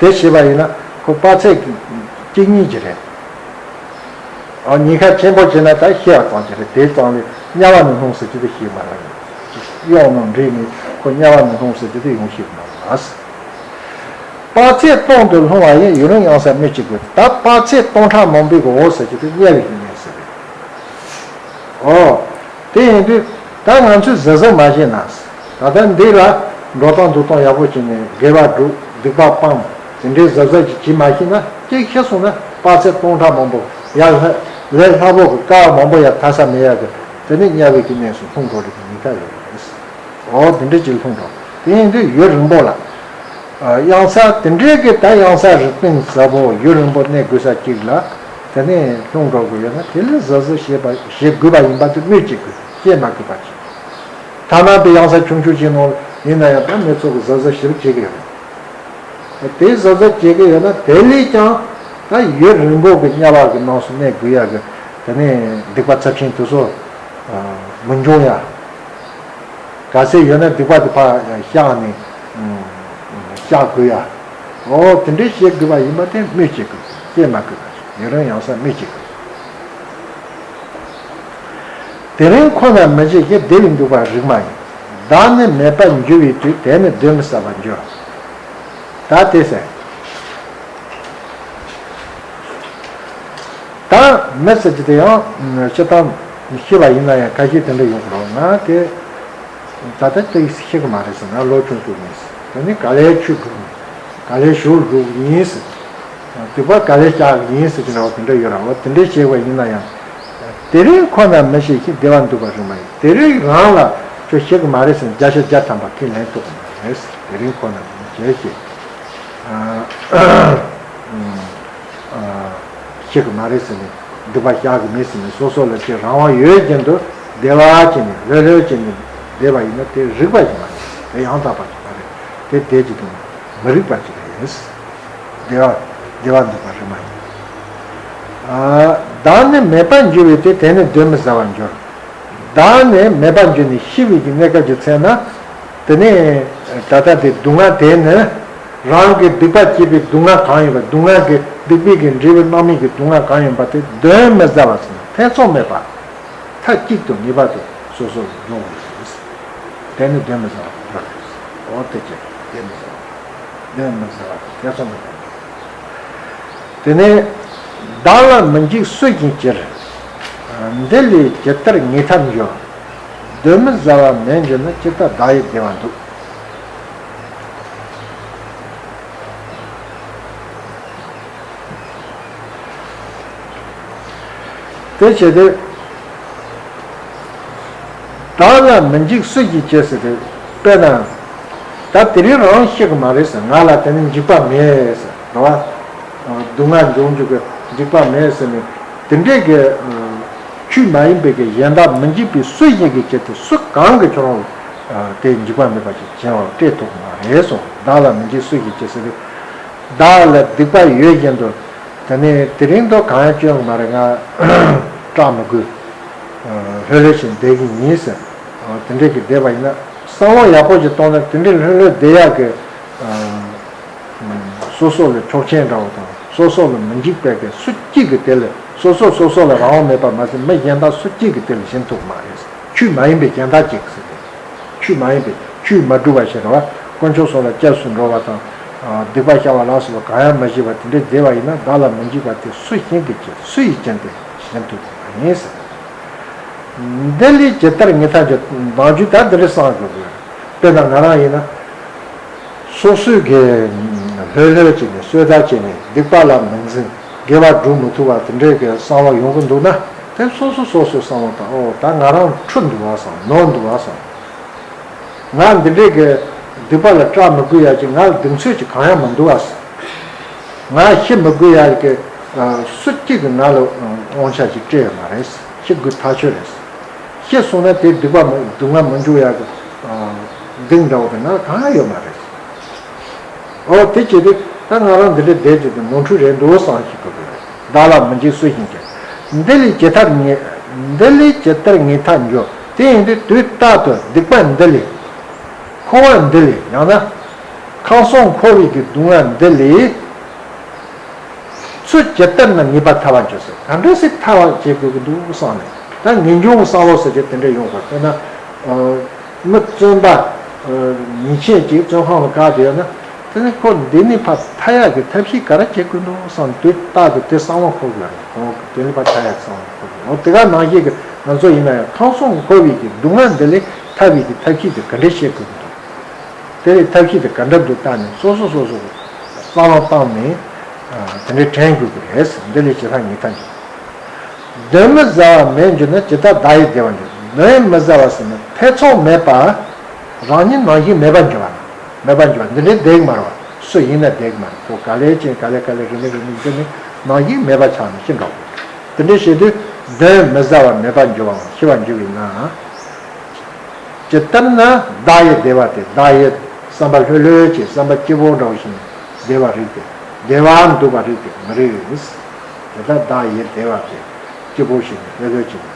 དེ་བྱས་པ་ཡིན་ན་ཁོ་དཔག་ཚད་གཅིག་གཉིས་ཀྱི་རེད། ཨ་ཉེན་ཁ་ཆེན་པོ་བྱས་ན་ད་ཤི་བ་ཙམ་ཅིག་རེད། དེ་ཙམ་ལས་དམྱལ་བ་ནས་ལྷུང་ཟེར་གྱི་དེ་ཤི་མ་རེད། གཡོག་ནང་འདྲེས་ནས་ཁོ་དམྱལ་བ་ནས་ལྷུང་ཟེར་གྱི་དེ་ཡོང་ཤི་མ་རེད། དཔག་ཚད་སྟོང་དུ་ལྷུང་བ་ཡིན། ཡུན་རིང་ཡང་སར་སྨོས་ཅི་དགོས། ད་དཔག་ཚད་སྟོང་ཕྲག་མང་པོའི་གི་འོ་ཟེར་གྱི་དེ་དམྱལ་བའི་གི་གནས་ཟེར་རེད། ཨོ། དེ་ཡིན་དུས་ད་ང་ཚོས་གཟབ་གཟབ་མ་བྱས་ན། ད་ལྟ་འདི་ལ་འགྲོ་སྟངས་འདུག་སྟངས་ཡག་པོ་བྱས་ནས་དགེ་བ་སྒྲུབ། སྡིག་པ་སྤང་། དེ་འདྲའི་གཟབ་གཟབ་ཅིག་བྱེད་མ་ཤེས་ན། ཅིག་ཤི་སོང་ན་དཔག་ཚད་སྟོང་ཕྲག་མང་པོ་ཡར་ལྷ་ལས་སླ་པོ་གི་དཀའ་བ་མང་པོ་ཡར་ཐར་ས་མེད་ཡག་གི། དེ་ནི་དམྱལ་བའི་གི་གནས་སུ་ལྷུང་འགྲོ་རིགས་ཉེན་ཁ་ཡོད་རེད། ཨོ་དེ་འདྲ་ཅིག་ལྷུང་འགྲོ། དེ་ཡིན་དུས་ཡུན་རིང་པོ་ལ། ཨ་གཡང་ས་དེ་འདྲའི་གི་ད་གཡང་ས་རི་སྟེང་ཟབ་པོ་ཡུན་རིང་པོ་གནས་དགོས་ས་ཅིག་ལ། དེ་ནས་ལྷུང་འགྲོ་དགོས་ཡོད་ན། དེ་ལས་གཟབ་གཟབ་བྱེད་པ་བྱེད་དགོས་པ་ཡིན་པ་དེ་སྨོས་ཅི་དགོས། བཤད་མ་དགོས་པ་ཅིག་ཐ་ན་དེ་གཡང་ས་ཆུང་ཆུང་ཅིག་ནང་ཡིན་ན་ཡང་ད་མི་ཚོ་གི་གཟབ་གཟབ་ཞིབ་བྱེད་ཀྱི་ཡོད་རེད། དེ་གཟབ་གཟབ་བྱེད་ཀྱི་ཡོད་ན། དེ་ལས་ཀྱང་ད་ཡུན་རིང་པོ་གི་དམྱལ་བ་གི་ནང་སུ་གནས་དགོས་ཡག་གི། དེ་ནས་སྡིག་པ་ཚབས་ཆེན་དེ་ཚོ་མི་འབྱུང་ཡ། གལ་སྲིད་ཡོད་ན་སྡིག་པ་དེ་ཕར་བཤགས་ནས་བཤགས་དགོས་ཡ། འོ་དེ་འདྲའི་བྱེད་དགོས་པ་ཡིན་པ་དེ་སྨོས་ཅི་དགོས། བཤད་མ་དགོས་པ་ཞིག་ཡུན་རིང་ཡང་སར་སྨོས་ཅི་དགོས། དེ་རིང་ཁོ་ན་མི་བྱེད་ཀྱི། བདེ་བའི་འདུག་པ་རིག་མ་ཡིན། བདག་ནི་མེད་པར་འགྱུར་བའི་དུས། དེ་ནི་གདོན་མི་ཟ་བར་འགྱུར། ད་དེ་ཟེར། ད་མི་ཟེར་གྱི་དེ་ཡང་སྤྱིར་བཏང་ཤི་བ་ཡིན་ན་ཡང་ཁ་ཤས་དེ་འདྲ་ཡོང་གི་རེད། ང་དེ་ད་ལྟ་དེ་ཤི་གི་མ་རེད་ཟེར། ང་ལོ་ཆུང་ཆུང་ཡིན་ཟེར། དེ་ནི་ག་ལེར་ཆོས་སྒྲུབ་ཡིན། ག་ལེར་ཞུགས་འགྲོ་གི་ཡིན་ཟེར། སྡིག་པ་ག་ལེར་བཤགས་གི་ཡིན་ཟེར་གྱི་འདྲ་བ་དེ་འདྲ་ཡོད་ར། འོ་དེ་འདྲ་བྱས་པ་ཡིན་ན་ཡང་། དེ་རིང་ཁོ་ན་མི་ཤི་ཞིང་། བདེ་བར་འདུག་པར་རིག་མ་ཡིན། དེ་རིང་རང་ལ་ཁྱོད་ཤི་གི་མ་རེད་ཟེར་ནས་བརྒྱ་ཆ་བརྒྱ་ཐམ་པ་ཁས་ལེན་ཐུབ་གི་མ་རེད་ཟེར། དེ་རིང་ཁོ་ན་མི་ཤི་ཞིང་། ཤི་གི་མ་རེད་ཟེར་ནས་སྡིག་པ་བཤགས་གི་མེད་ཟེར་ནས། སོ་སོ་ལ་ཅིག་རང་དབང་ཡོད་བཞིན་དུ་བདེ་བ་བྱས་ནས་ལྷོད་ལྷོད་བྱས་ནས་བསྡད་པ་ཡིན་ན། དེ་རིག་པ་ཞིག་མ་རེད། དེ་ཡང་དག་པ་ཞིག་མ་རེད། དེ་བདེ་ཅིག་དང་མི་རིག་པ་ཅིག་རེད། བདེ་བ་བདེ་བ་འདུག་པ་རིག་མ་ཡིན། བདག་ནི་མེད་པར་འགྱུར་བའི་དུས། དེ་ནི་གདོན་མི་ཟ་བར་འགྱུར། བདག་ནི་མེད་པར་འགྱུར་ནས་ཤི་བའི་གི་གནས་སྐབས་ཀྱི་ཚེ་ན། དེ་ནས་ད་ལྟ་དེ་སྡུག་བསྔལ་དེ་ནི། རང་གི་སྡིག་པ་བགྱིས་པའི་སྡུག་བསྔལ་གང་ཡིན་པ། སྡུག་བསྔལ་གྱི་སྡིག་པའི་གི་འབྲས་བུ་རྣམ་སྨིན་གྱི་སྡུག་བསྔལ་གང་ཡིན་པ་དེ་གདོན་མི་ཟ་བར་ཟེར་ན། ཐེ་ཚོམ་མེད་པར་མཐའ་གཅིག་ཏུ་ངེས་པར་དུ་སོ་སོར་འཇོག་དགོས་ཟེར། དེ་ནི་གདོན་མི་ཟ་བར་འགྱུར་ཟེར། འོ་དེ་ཅི་གདོན་མི་ཟ་བར། གདོན་མི་ཟ་བར་ཐེ་ཚོམ་མེད་པར། དེ་ནས་བདག་ལ་མི་འཇིགས་སུ་ཞིག་ཅེས། འདི་ལས་ཇི་ལྟར་ངེས་ཐབས་འབྱུང་། གདོན་མི་ཟ་བ་མེད་འགྱུར་ན། ཇི་ལྟར་བདག་ཡིད་བདེ་བར་འདུག། དེ་བྱས་ཏེ། བདག་ལ་མི་འཇིགས་སུ་ཞིག་ཅེས་ཟེར་ཏེ། དཔེར་ན། ད་དེ་རིང་རང་ཤི་གི་མ་རེད་ཟེར། ང་ལ་དེ་ནི་འཇིགས་པ་མེད་ཟེར། རེད་བ། སྡུག་བསྔལ་འབྱུང་རྒྱུ་གི་འཇིགས་པ་མེད་ཟེར་ནས། དེ་འདྲས་ཀྱི་ཆོས་མ་ཡིན་པའི་གི་གཞན་དག་མི་འཇིགས་པའི་སུ་ཞིག་གིས་ཅི་སྟེ་སུ་གང་གིས་ཁྱོད་རང་དེ་འཇིགས་པ་མེད་པ་ཞིག་བྱེད་པར་སྤྲད་ཐུབ་མ་རེད་གསུངས། བདག་ལ་མི་འཇིགས་སུ་ཞིག་ཅེས་ཟེར་ཏེ། བདག་ལ་སྡིག་པ་ཡོད་བཞིན་དུ། དེ་ནས་དེ་རིང་དུ་གང་ཡང་སྐྱོན་མ་རེད། ང་སྐྲག་མི་དགོས། ལྷོད་ལྷོད་བྱས་བསྡད་ཀྱི་ཡིན་ཟེར། དེ་འདྲས་ཀྱི་བསྡད་པ་ཡིན་ན། བསམ་བློ་ཡག་པོ་ཞིག་གཏོང་ན་དེ་འདྲས་ལྷོད་ལྷོད་བསྡད་ཡག་གི། སོ་སོ་ལ་ཆོག་མཆན་འདྲ་བོ་དང་། སོ་སོ་ལ་མི་འཇིགས་པའི་གི་སུ་གཅིག་གིས་དེ་ལ། སོ་སོ་སོ་སོ་ལ་རང་དབང་མེད་པ་མ་ཟད། མི་གཞན་དག་སུ་གཅིག་གིས་དེ་ལ་ཞེན་ཐུབ་མ་རེད། ཆོས་མ་ཡིན་པའི་གཞན་དག་ཅིག་ཟེར་ཏེ། ཆོས་མ་ཡིན་པའི་ཆོས་མ་སྒྲུབ་པ་ཞིག་རེད་བ། དཀོན་མཆོག་གསུམ་ལ་སྐྱབས་སུ་འགྲོ་བ་དང་། སྡིག་པ་བཤགས་པ་ལ་སོགས་པ་གང་ཡང་མ་བྱས་པ་དེ་འདྲའི་བསྡད་པ་ཡིན་ན། བདག་ལ་མི་འཇིགས་པ་དེ་སུ་ཞིག་གིས་ཅི། སུ་ཡིས་ཅི་སྟེ་ཞེན་ཐུབ་པ་ཡིན་ཟེར། འདི་ལས་ཇི་ལྟར་ངེས་ཐབས་འབྱུང་། བདག་རྒྱུད་ད་འདི་འདྲ་བསམ་དགོས་དགོས། དཔེར་ན་ང་རང་ཡིན་ན། སོ་སོས་གི་ལྷོད་ལྷོད་བྱས་ནས་གསོད་ཟླ་བྱས་ནས་སྡིག་པ་ལ་མི་འཛིན། དགེ་བ་སྒྲུབ་མི་ཐུབ་པ་དེ་འདྲའི་གི་བསམ་བློ་ཡོང་གི་འདུག་ན། དེ་སོ་སོ་སོ་སོའི་བསམ་བློ་དང་། ཨོ་ད་ང་རང་འཁྲུལ་འདུག་བ་བསམ། ནོར་འདུག་བ་བསམ། ང་འདི་འདྲའི་གི་སྡིག་པ་ལ་སྐྲག་མི་དགོས་ཡ་ཅིག་ང་ལ་གདེང་ཚོད་ཅིག་གང་ཡང་མི་འདུག་བ་བསམ། ང་ཤི་མི་དགོས་ཡ་གི། སུ་གཅིག་གིས་ང་ལ་དབང་ཆ་ཅིག་སྤྲད་ཡོད་མ་རེད། ཤི་དགོས་ཐག་ཆོད་རེད། ཤི་སོང་ན་དེ་སྡིག་པ་མི། སྡུག་བསྔལ་མི་འབྱུང་ཡ་གི། འདི་འདྲ་བོ་དེ་ན་གང་ཡང་ཡོད་མ་རེད། འོ་དེ་བྱས་དུས་ད་ང་རང་འདི་འདྲའི་བསྡད་ཀྱི་དུས་ནོར་འཁྲུལ་རེད་འདུག་བསམ་ཞིག་གི་རེད། བདག་ལ་མི་འཇིགས་སུ་ཞིག་གིས། འདི་ལས་ཇི་ལྟར་ངེས། འདི་ལས་ཇི་ལྟར་ངེས་ཐག་འགྱོ། དེ་ཡིན་དུས་དུས་རྟག་ཏུ་སྡིག་པ་འདི་ལས། འཁོར་བ་འདི་ལས་ཡང་ན། ཁམས་གསུམ་འཁོར་བའི་གི་སྡུག་བསྔལ་འདི་ལས། ཚུར་ཇི་ལྟར་ན་ངེས་པར་ཐར་བར་འགྱུར་ཟེར། ག་འདྲ་ཞིག་ཐར་བར་བྱེད་དགོས་ཀྱི་འདུག་བསམ་ནས། ད་ངེས་འབྱུང་གི་བསམ་བློ་ཟེར་གྱི་དེ་འདྲ་ཡོང་དགོས། དཔེར་ན། ཨ། མི་བཙུན་པ། ཨ། ཉེས་ཅན་ཅིག་བཙོན་ཁང་ལ་བཀག་བསྡད་ཡོད་ན། དེ་ནི་ཁོ་འདི་ནས་ཕར་ཐར་ཡག་གི་ཐབས་ཤེས་ག་རེ་བྱེད་དགོས་འདུག་བསམ་དུས་རྟག་ཏུ་དེ་བསམ་བློ་འཁོར་དགོས་རེད། ཁོ་འདི་ནས་ཕར་ཐར་ཡག་གི་བསམ་བློ་འཁོར་དགོས། འོ་དེ་ག་ནང་བཞིན་གྱི་ང་ཚོ་ཡིན་ན་ཡང་ཁམས་གསུམ་འཁོར་བའི་གི་སྡུག་བསྔལ་འདི་ལས་ཐར་བའི་གི་ཐབས་ཤེས་དེ་ག་འདྲ་བྱེད་དགོས་འདུག་དེ་ལས་ཐབས་ཤེས་དེ་ག་འདྲ་འདུག་བལྟས་ནས་སོ་སོ་སོ་སོ་གི་བསམ་བློ་བཏང་ནས། ཨ། དེ་འདྲའི་དྲན་དགོས་ཀྱི་རེད། འདི་ལས་ཇི་ལྟར་ངེས་ཐག་འགྱོ། གདོན་མི་ཟ་བ་མེད་འགྱུར་ན། ཇི་ལྟར་བདག་ཡིད་བདེ་བར་འགྱུར། གདོན་མི་ཟ་བ་ཟེར་ན་ཐེ་ཚོམ་མེད་པ། རང་ཉིད་ནང་བཞིན་མེད་པར་འགྱུར་བ་ན། མེད་པར་འགྱུར་བ་འདི་འདྲའི་བསྡད་ཀྱི་མ་རེད་བ། སུ་ཡིན་ན་བསྡད་ཀྱི་མ་རེད། ཁོ་ག་ལེ་ཅན་ག་ལེ་ག་ལེ་རེ་ནི་རེ་ནི་འདི་ནི་ནང་བཞིན་མེད་པ་ཆགས་ནས་ཤི་འགྲོ། དེ་འདྲའི་བྱེད་དུས་གདོན་མི་ཟ་བ་མེད་པར་འགྱུར་བའམ་ཤི་བར་འགྱུར་བས་ན། ཇི་ལྟར་ན་བདག་ཡིད་བདེ་བ་སྟེ། བདག་ཡིད་བསམ་པ་ལྷོད་ལྷོད་ཀྱིས་བསམ་པ་སྐྱིད་པོ་འདྲ་བོ་ཞིག་བདེ་བར་རིག་སྟེ། བདེ་བར་འདུག་པར་རིག་སྟེ་མི་རིགས། དེ་ལྟར་བདག་ཡིད་བདེ་བ་སྟེ། སྐྱིད་པོ་ཞིག་ནས་ལྷོད་ལྷོད་ཀྱིས།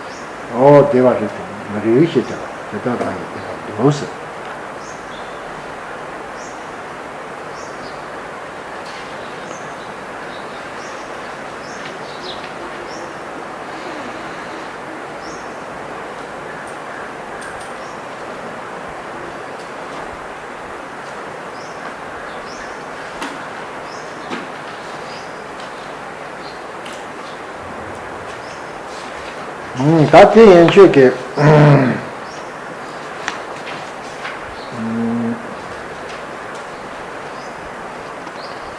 འོ་བདེ་བར་རིག་སྟེ་མི་རིགས་ཞེས་བྱ་བ་དེ་ལྟར་བདག་ཡིད་བདེ་བར་འདུག་ཟེར། ད་དེ་ཡན་ཆོད་ཀྱི།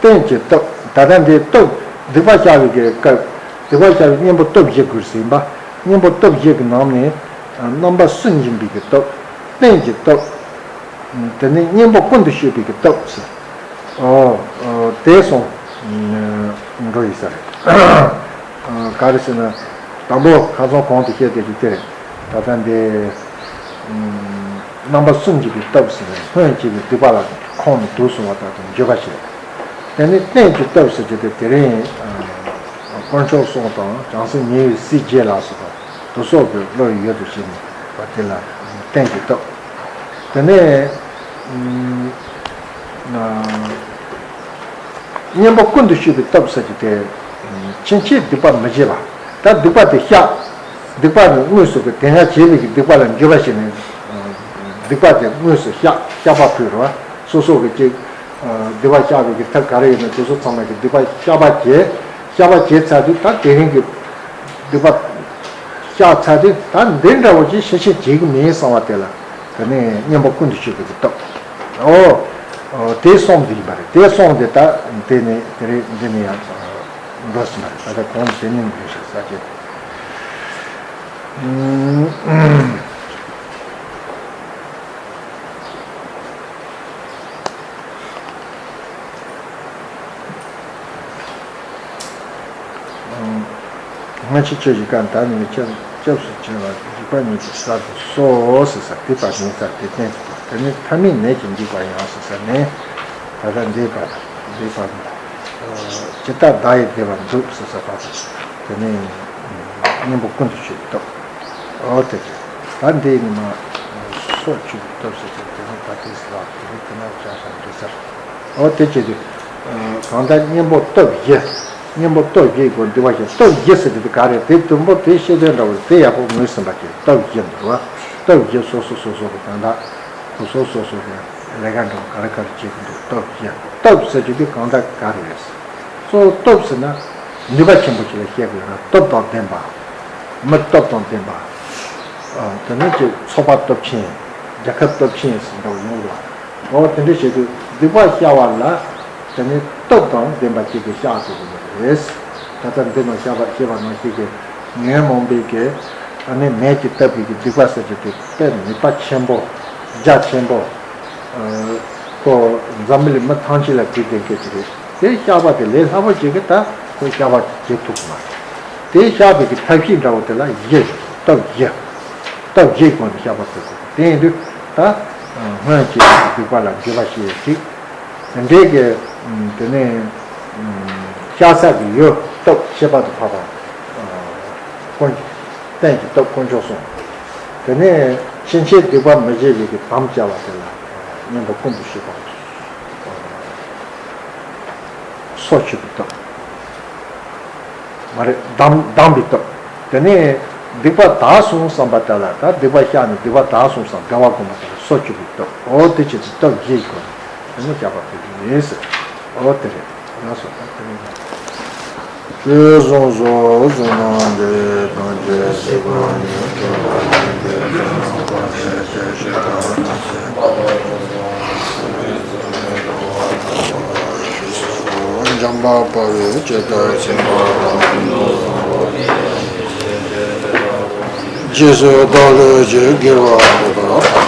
རྟེན་གྱི་སྟོབས། ད་ལྟ་འདི་སྟོབས། སྡིག་པ་བཤགས་པའི་གི་སྐབས། སྡིག་པ་བཤགས་པའི་གཉེན་པོ་སྟོབས་བཞི་དགོས་ཟིན་པ། གཉེན་པོ་སྟོབས་བཞི་གི་ནང་ནས་རྣམ་པ་སུན་འབྱིན་པའི་གི་སྟོབས། རྟེན་གྱི་སྟོབས། དེ་ནས་གཉེན་པོ་ཀུན་ཏུ་སྤྱོད་པའི་གི་སྟོབས་ཟེར། ཨོ། ཨོ། དེ་གསུམ་འགྲོ་ཡི་ས་རེད། ག་རེ་ཟེར་ན། དང་པོ་ཁ་སང་གོང་དུ་བཤད་དེ་རིགས་དེ་རེད། ད་ལྟ་འདི། རྣམ་པ་སུན་འབྱིན་པའི་སྟོབས་ཟེར་ནས་སྔོན་བྱས་པའི་སྡིག་པ་ལ་ཁོང་ནས་དུག་སོང་བ་དག་དང་འགྱོད་པ་བྱེད། དེ་ནས་རྟེན་གྱི་སྟོབས་ཟེར་གྱི་དེ་དེ་རིང་། དཀོན་མཆོག་གསུམ་དང་བྱང་སེམས་ཉེ་བའི་སྲས་བརྒྱད་ལ་སོགས་པ་དུ་སོགས་ཀྱི་བློ་ཡི་ཡུལ་དུ་བྱས་ནས་པ་དེ་ལ་རྟེན་གྱི་སྟོབས། དེ་ནས། གཉེན་པོ་ཀུན་ཏུ་སྤྱོད་པའི་སྟོབས་ཟེར་གྱི་དེ། ཕྱིན་ཆད་སྡིག་པ་མི་བྱེད་པ། ད་སྡིག་པ་དེ་བཤགས། སྡིག་པ་དེ་དངོས་སུ་གི་དེ་སྔ་བྱས་པའི་གི་སྡིག་པ་ལ་འགྱོད་པ་བྱས་ནས། སྡིག་པ་དེ་དངོས་སུ་བཤགས། བཤགས་པ་ཕུལ་རོགས། སོ་སོ་གི་ཅིག་སྡིག་པ་བཤགས་པའི་གི་ཐབས་ག་རེ་ཡོད་ན་དེ་ཚོ་ཚང་མ་གི་སྡིག་པ་བཤགས་པ་བྱས། བཤགས་པ་བྱས་ཚར་དུས་ད་དེ་རིང་གི་སྡིག་པ་བཤགས་ཚར་དུས་ད་འདི་འདྲ་བོ་ཅིག་ཤེས་བཤད་བྱེད་གི་མིན་བསམ་པ་དེ་ལ། དེ་ནས་གཉེན་པོ་ཀུན་ཏུ་སྤྱོད་པའི་གི་སྟོབས། ཨོ། ཨོ། དེ་གསུམ་དེ་ཡིན་པ་རེད། དེ་གསུམ་དེ་ད་དེ་ནས་དེ་རེད། འདི་ནས་ཡང་འགྲོ་ཟིན་པ་རེད། ད་ལྟ་གོང་དེ་ནས་འགྲོ་ཞིག་ས་ཆེད། སྔ་ཕྱི་ཆོས་ཀྱི་སྐབས་ད་ནི་སྐྱབས་སྐྱབས་སུ་མཆི་བ་འཇིགས་པ་ཉིད་ཀྱི་གསར་དུ་གསོལ་ཟེར་ས་དེ་པ་ཉིད་ས་དེ་བསྟན་ཟེར་བ་དེ་ནི་མཐའ་མེད་ནད་ཀྱིས་འཇིགས་པ་ཡང་ཟེར་ས་ནས་ད་ལྟ་འདས་པ་འདས་པ་ཇི་ལྟར་བདག་ཡིད་བདེ་བར་འདུག་ཟེར་ས་པ་དེ་ནི་གཉེན་པོ་ཀུན་ཏུ་སྤྱོད་པའི་སྟོབས། ཨོ་དེ་རེད། ད་འདི་ནི་མ་སྲོག་གཅོད་པའི་སྟོབས་ཟེར་ཏེ་དེ་ནི་ད་དེ་ཟེར་བ་དེ་རིགས་དེ་ན་བྱ་ས་འདྲི་ཟེར། ཨོ་དེ་བྱེད་དུས། གང་ལྟར་གཉེན་པོ་སྟོབས་བཞི། གཉེན་པོ་སྟོབས་བཞི་སྒོ་འདི་བ་ཞིག་སྟོབས་བཞི་ཟེར་དེ་ག་རེད། དེ་དུམ་བུ་དེ་ཤེས་དོན་འདྲ་བོ་དེ་ཡག་པོ་ངོས་ཟིན་པ་ཅིག་སྟོབས་བཞི་འདུག་བ། སྟོབས་བཞི་སོ་སོ་སོ་སོ་གི་དོན་དག་སོ་སོ་སོ་སོ་གི་ལས་ཀ་འདྲ་བོ་ག་རེ་ག་རེ་བྱེད་ཀྱི་འདུག་སྟོབས་བཞི། སྟོབས་ཟེར་རྒྱུ་དེ་གང་ལྟར་ག་རེ་རེད། གཙོ་བོ་སྟོབས་ཟེར་ན་ནུས་པ་ཆེན་པོ་ཅིག་ལ་བཤད་དགོས་ན་སྟོབས་དང་ལྡན་པ། མི་སྟོབས་དང་ལྡན་པ། དེ་ནས་ཀྱི་ཚོགས་པ་སྟོབས་ཆེན། རྒྱལ་ཁབ་སྟོབས་ཆེན་ཟེར་འདྲ་བོ་ཡོང་གི་འདུག་འོ་དེ་འདྲ་བྱེད་དུས་སྡིག་པ་བཤགས་པ་ལ་དེ་ནས་སྟོབས་དང་ལྡན་པ་ཅིག་གིས་བཤགས་དགོས་ཀྱི་རེད། ད་ལྟ་འདི་ནང་བཤད་པ་བཤད་པ་ནང་བཞིན་གྱི་ཉོན་མོངས་པའི་གི་ཨ་ནི་ནད་ཀྱིས་བཏབ་པའི་གི་སྡིག་པ་ཟེར་རྒྱུ་དེ་དཔེ་ནུས་པ་ཆེན་པོ། རྒྱ་ཆེན་པོ། ཁོ་འཛམ་བུ་གླིང་མི་ཐམས་ཅད་ལ་གུས་ལྡན་སྐད་ཅིག་རེད། དེ་བཤགས་པ་དེ་ལས་སླ་པོ་ཅིག་གིས་ད་ཁོས་བཤགས་པ་བྱེད་ཐུབ་མ་རེད། དེ་བཤགས་པའི་གི་ཐབས་ཤེས་འདྲ་བོ་དེ་ལ་བཞི། སྟོབས་བཞི། སྟོབས་བཞིའི་སྒོ་ནས་བཤགས་པ་ཐུབ་དགོས། དེ་ཡིན་དུས་ད་ སྔོན་གྱི་སྡིག་པ་ལ་འགྱོད་པ་ཞེས་གཅིག་དེ་འདྲའི་གི་དེ་ནས་ཤ་ཟ་གི་ཡུལ་སྟོབས་ཤེས་པ་དང་འཕགས་པ། ཀུན་རྟེན་གྱི་སྟོབས་དཀོན་མཆོག་གསུམ། དེ་ནས་ཕྱིན་ཆད་སྡིག་པ་མི་བྱེད་པའི་གི་དམ་བཅའ་བ་དེ་ལ་མངོན་པར་ཀུན་ཏུ་ཞུགས་པ། སྲོག་གཅོད་པའི་སྟོབས། མ་རེད། སྡང་སྡང་བའི་སྟོབས། དེ་ནས་སྡིག་པ་དག་སོང་བསམ་པ་དེ་ལ་ད་སྡིག་པ་བཤགས་ནས་སྡིག་པ་དག་སོང་བསམ་དགའ་བ་སྒོམ་པ་དེ་ལ་སྲོག་གཅོད་པའི་སྟོབས། འོ་དེ་བྱེད་དུས་སྟོབས་བཞི་ཡི་སྒོ་ནས་དེ་ནས་བཤགས་པ་ཕེབས་ཀྱི་ཡིན་ཟེར། འོ་དེ་རེད། ལགས་སོ། ད་དེ་རིང་ང་ཚོ། ཆོས་ཕུན་སུམ་ཚོགས་ཟུང་དུ་འབྲེལ། ཐམས་ཅད་སྲིད་པ་ཉིད་དུ་བདག་ཉིད་དུ། ཕྱོགས་བཅུ་དུས་གསུམ་དུ་བདག་ཉིད་དུ། འཇམ་དཔལ་དཔའ་བོས་ཇི་ལྟར་མཁྱེན་པ་དང་། རྗེས་སུ་བདག་སློབ་ཅིང་། དགེ་བ་འདི་དག་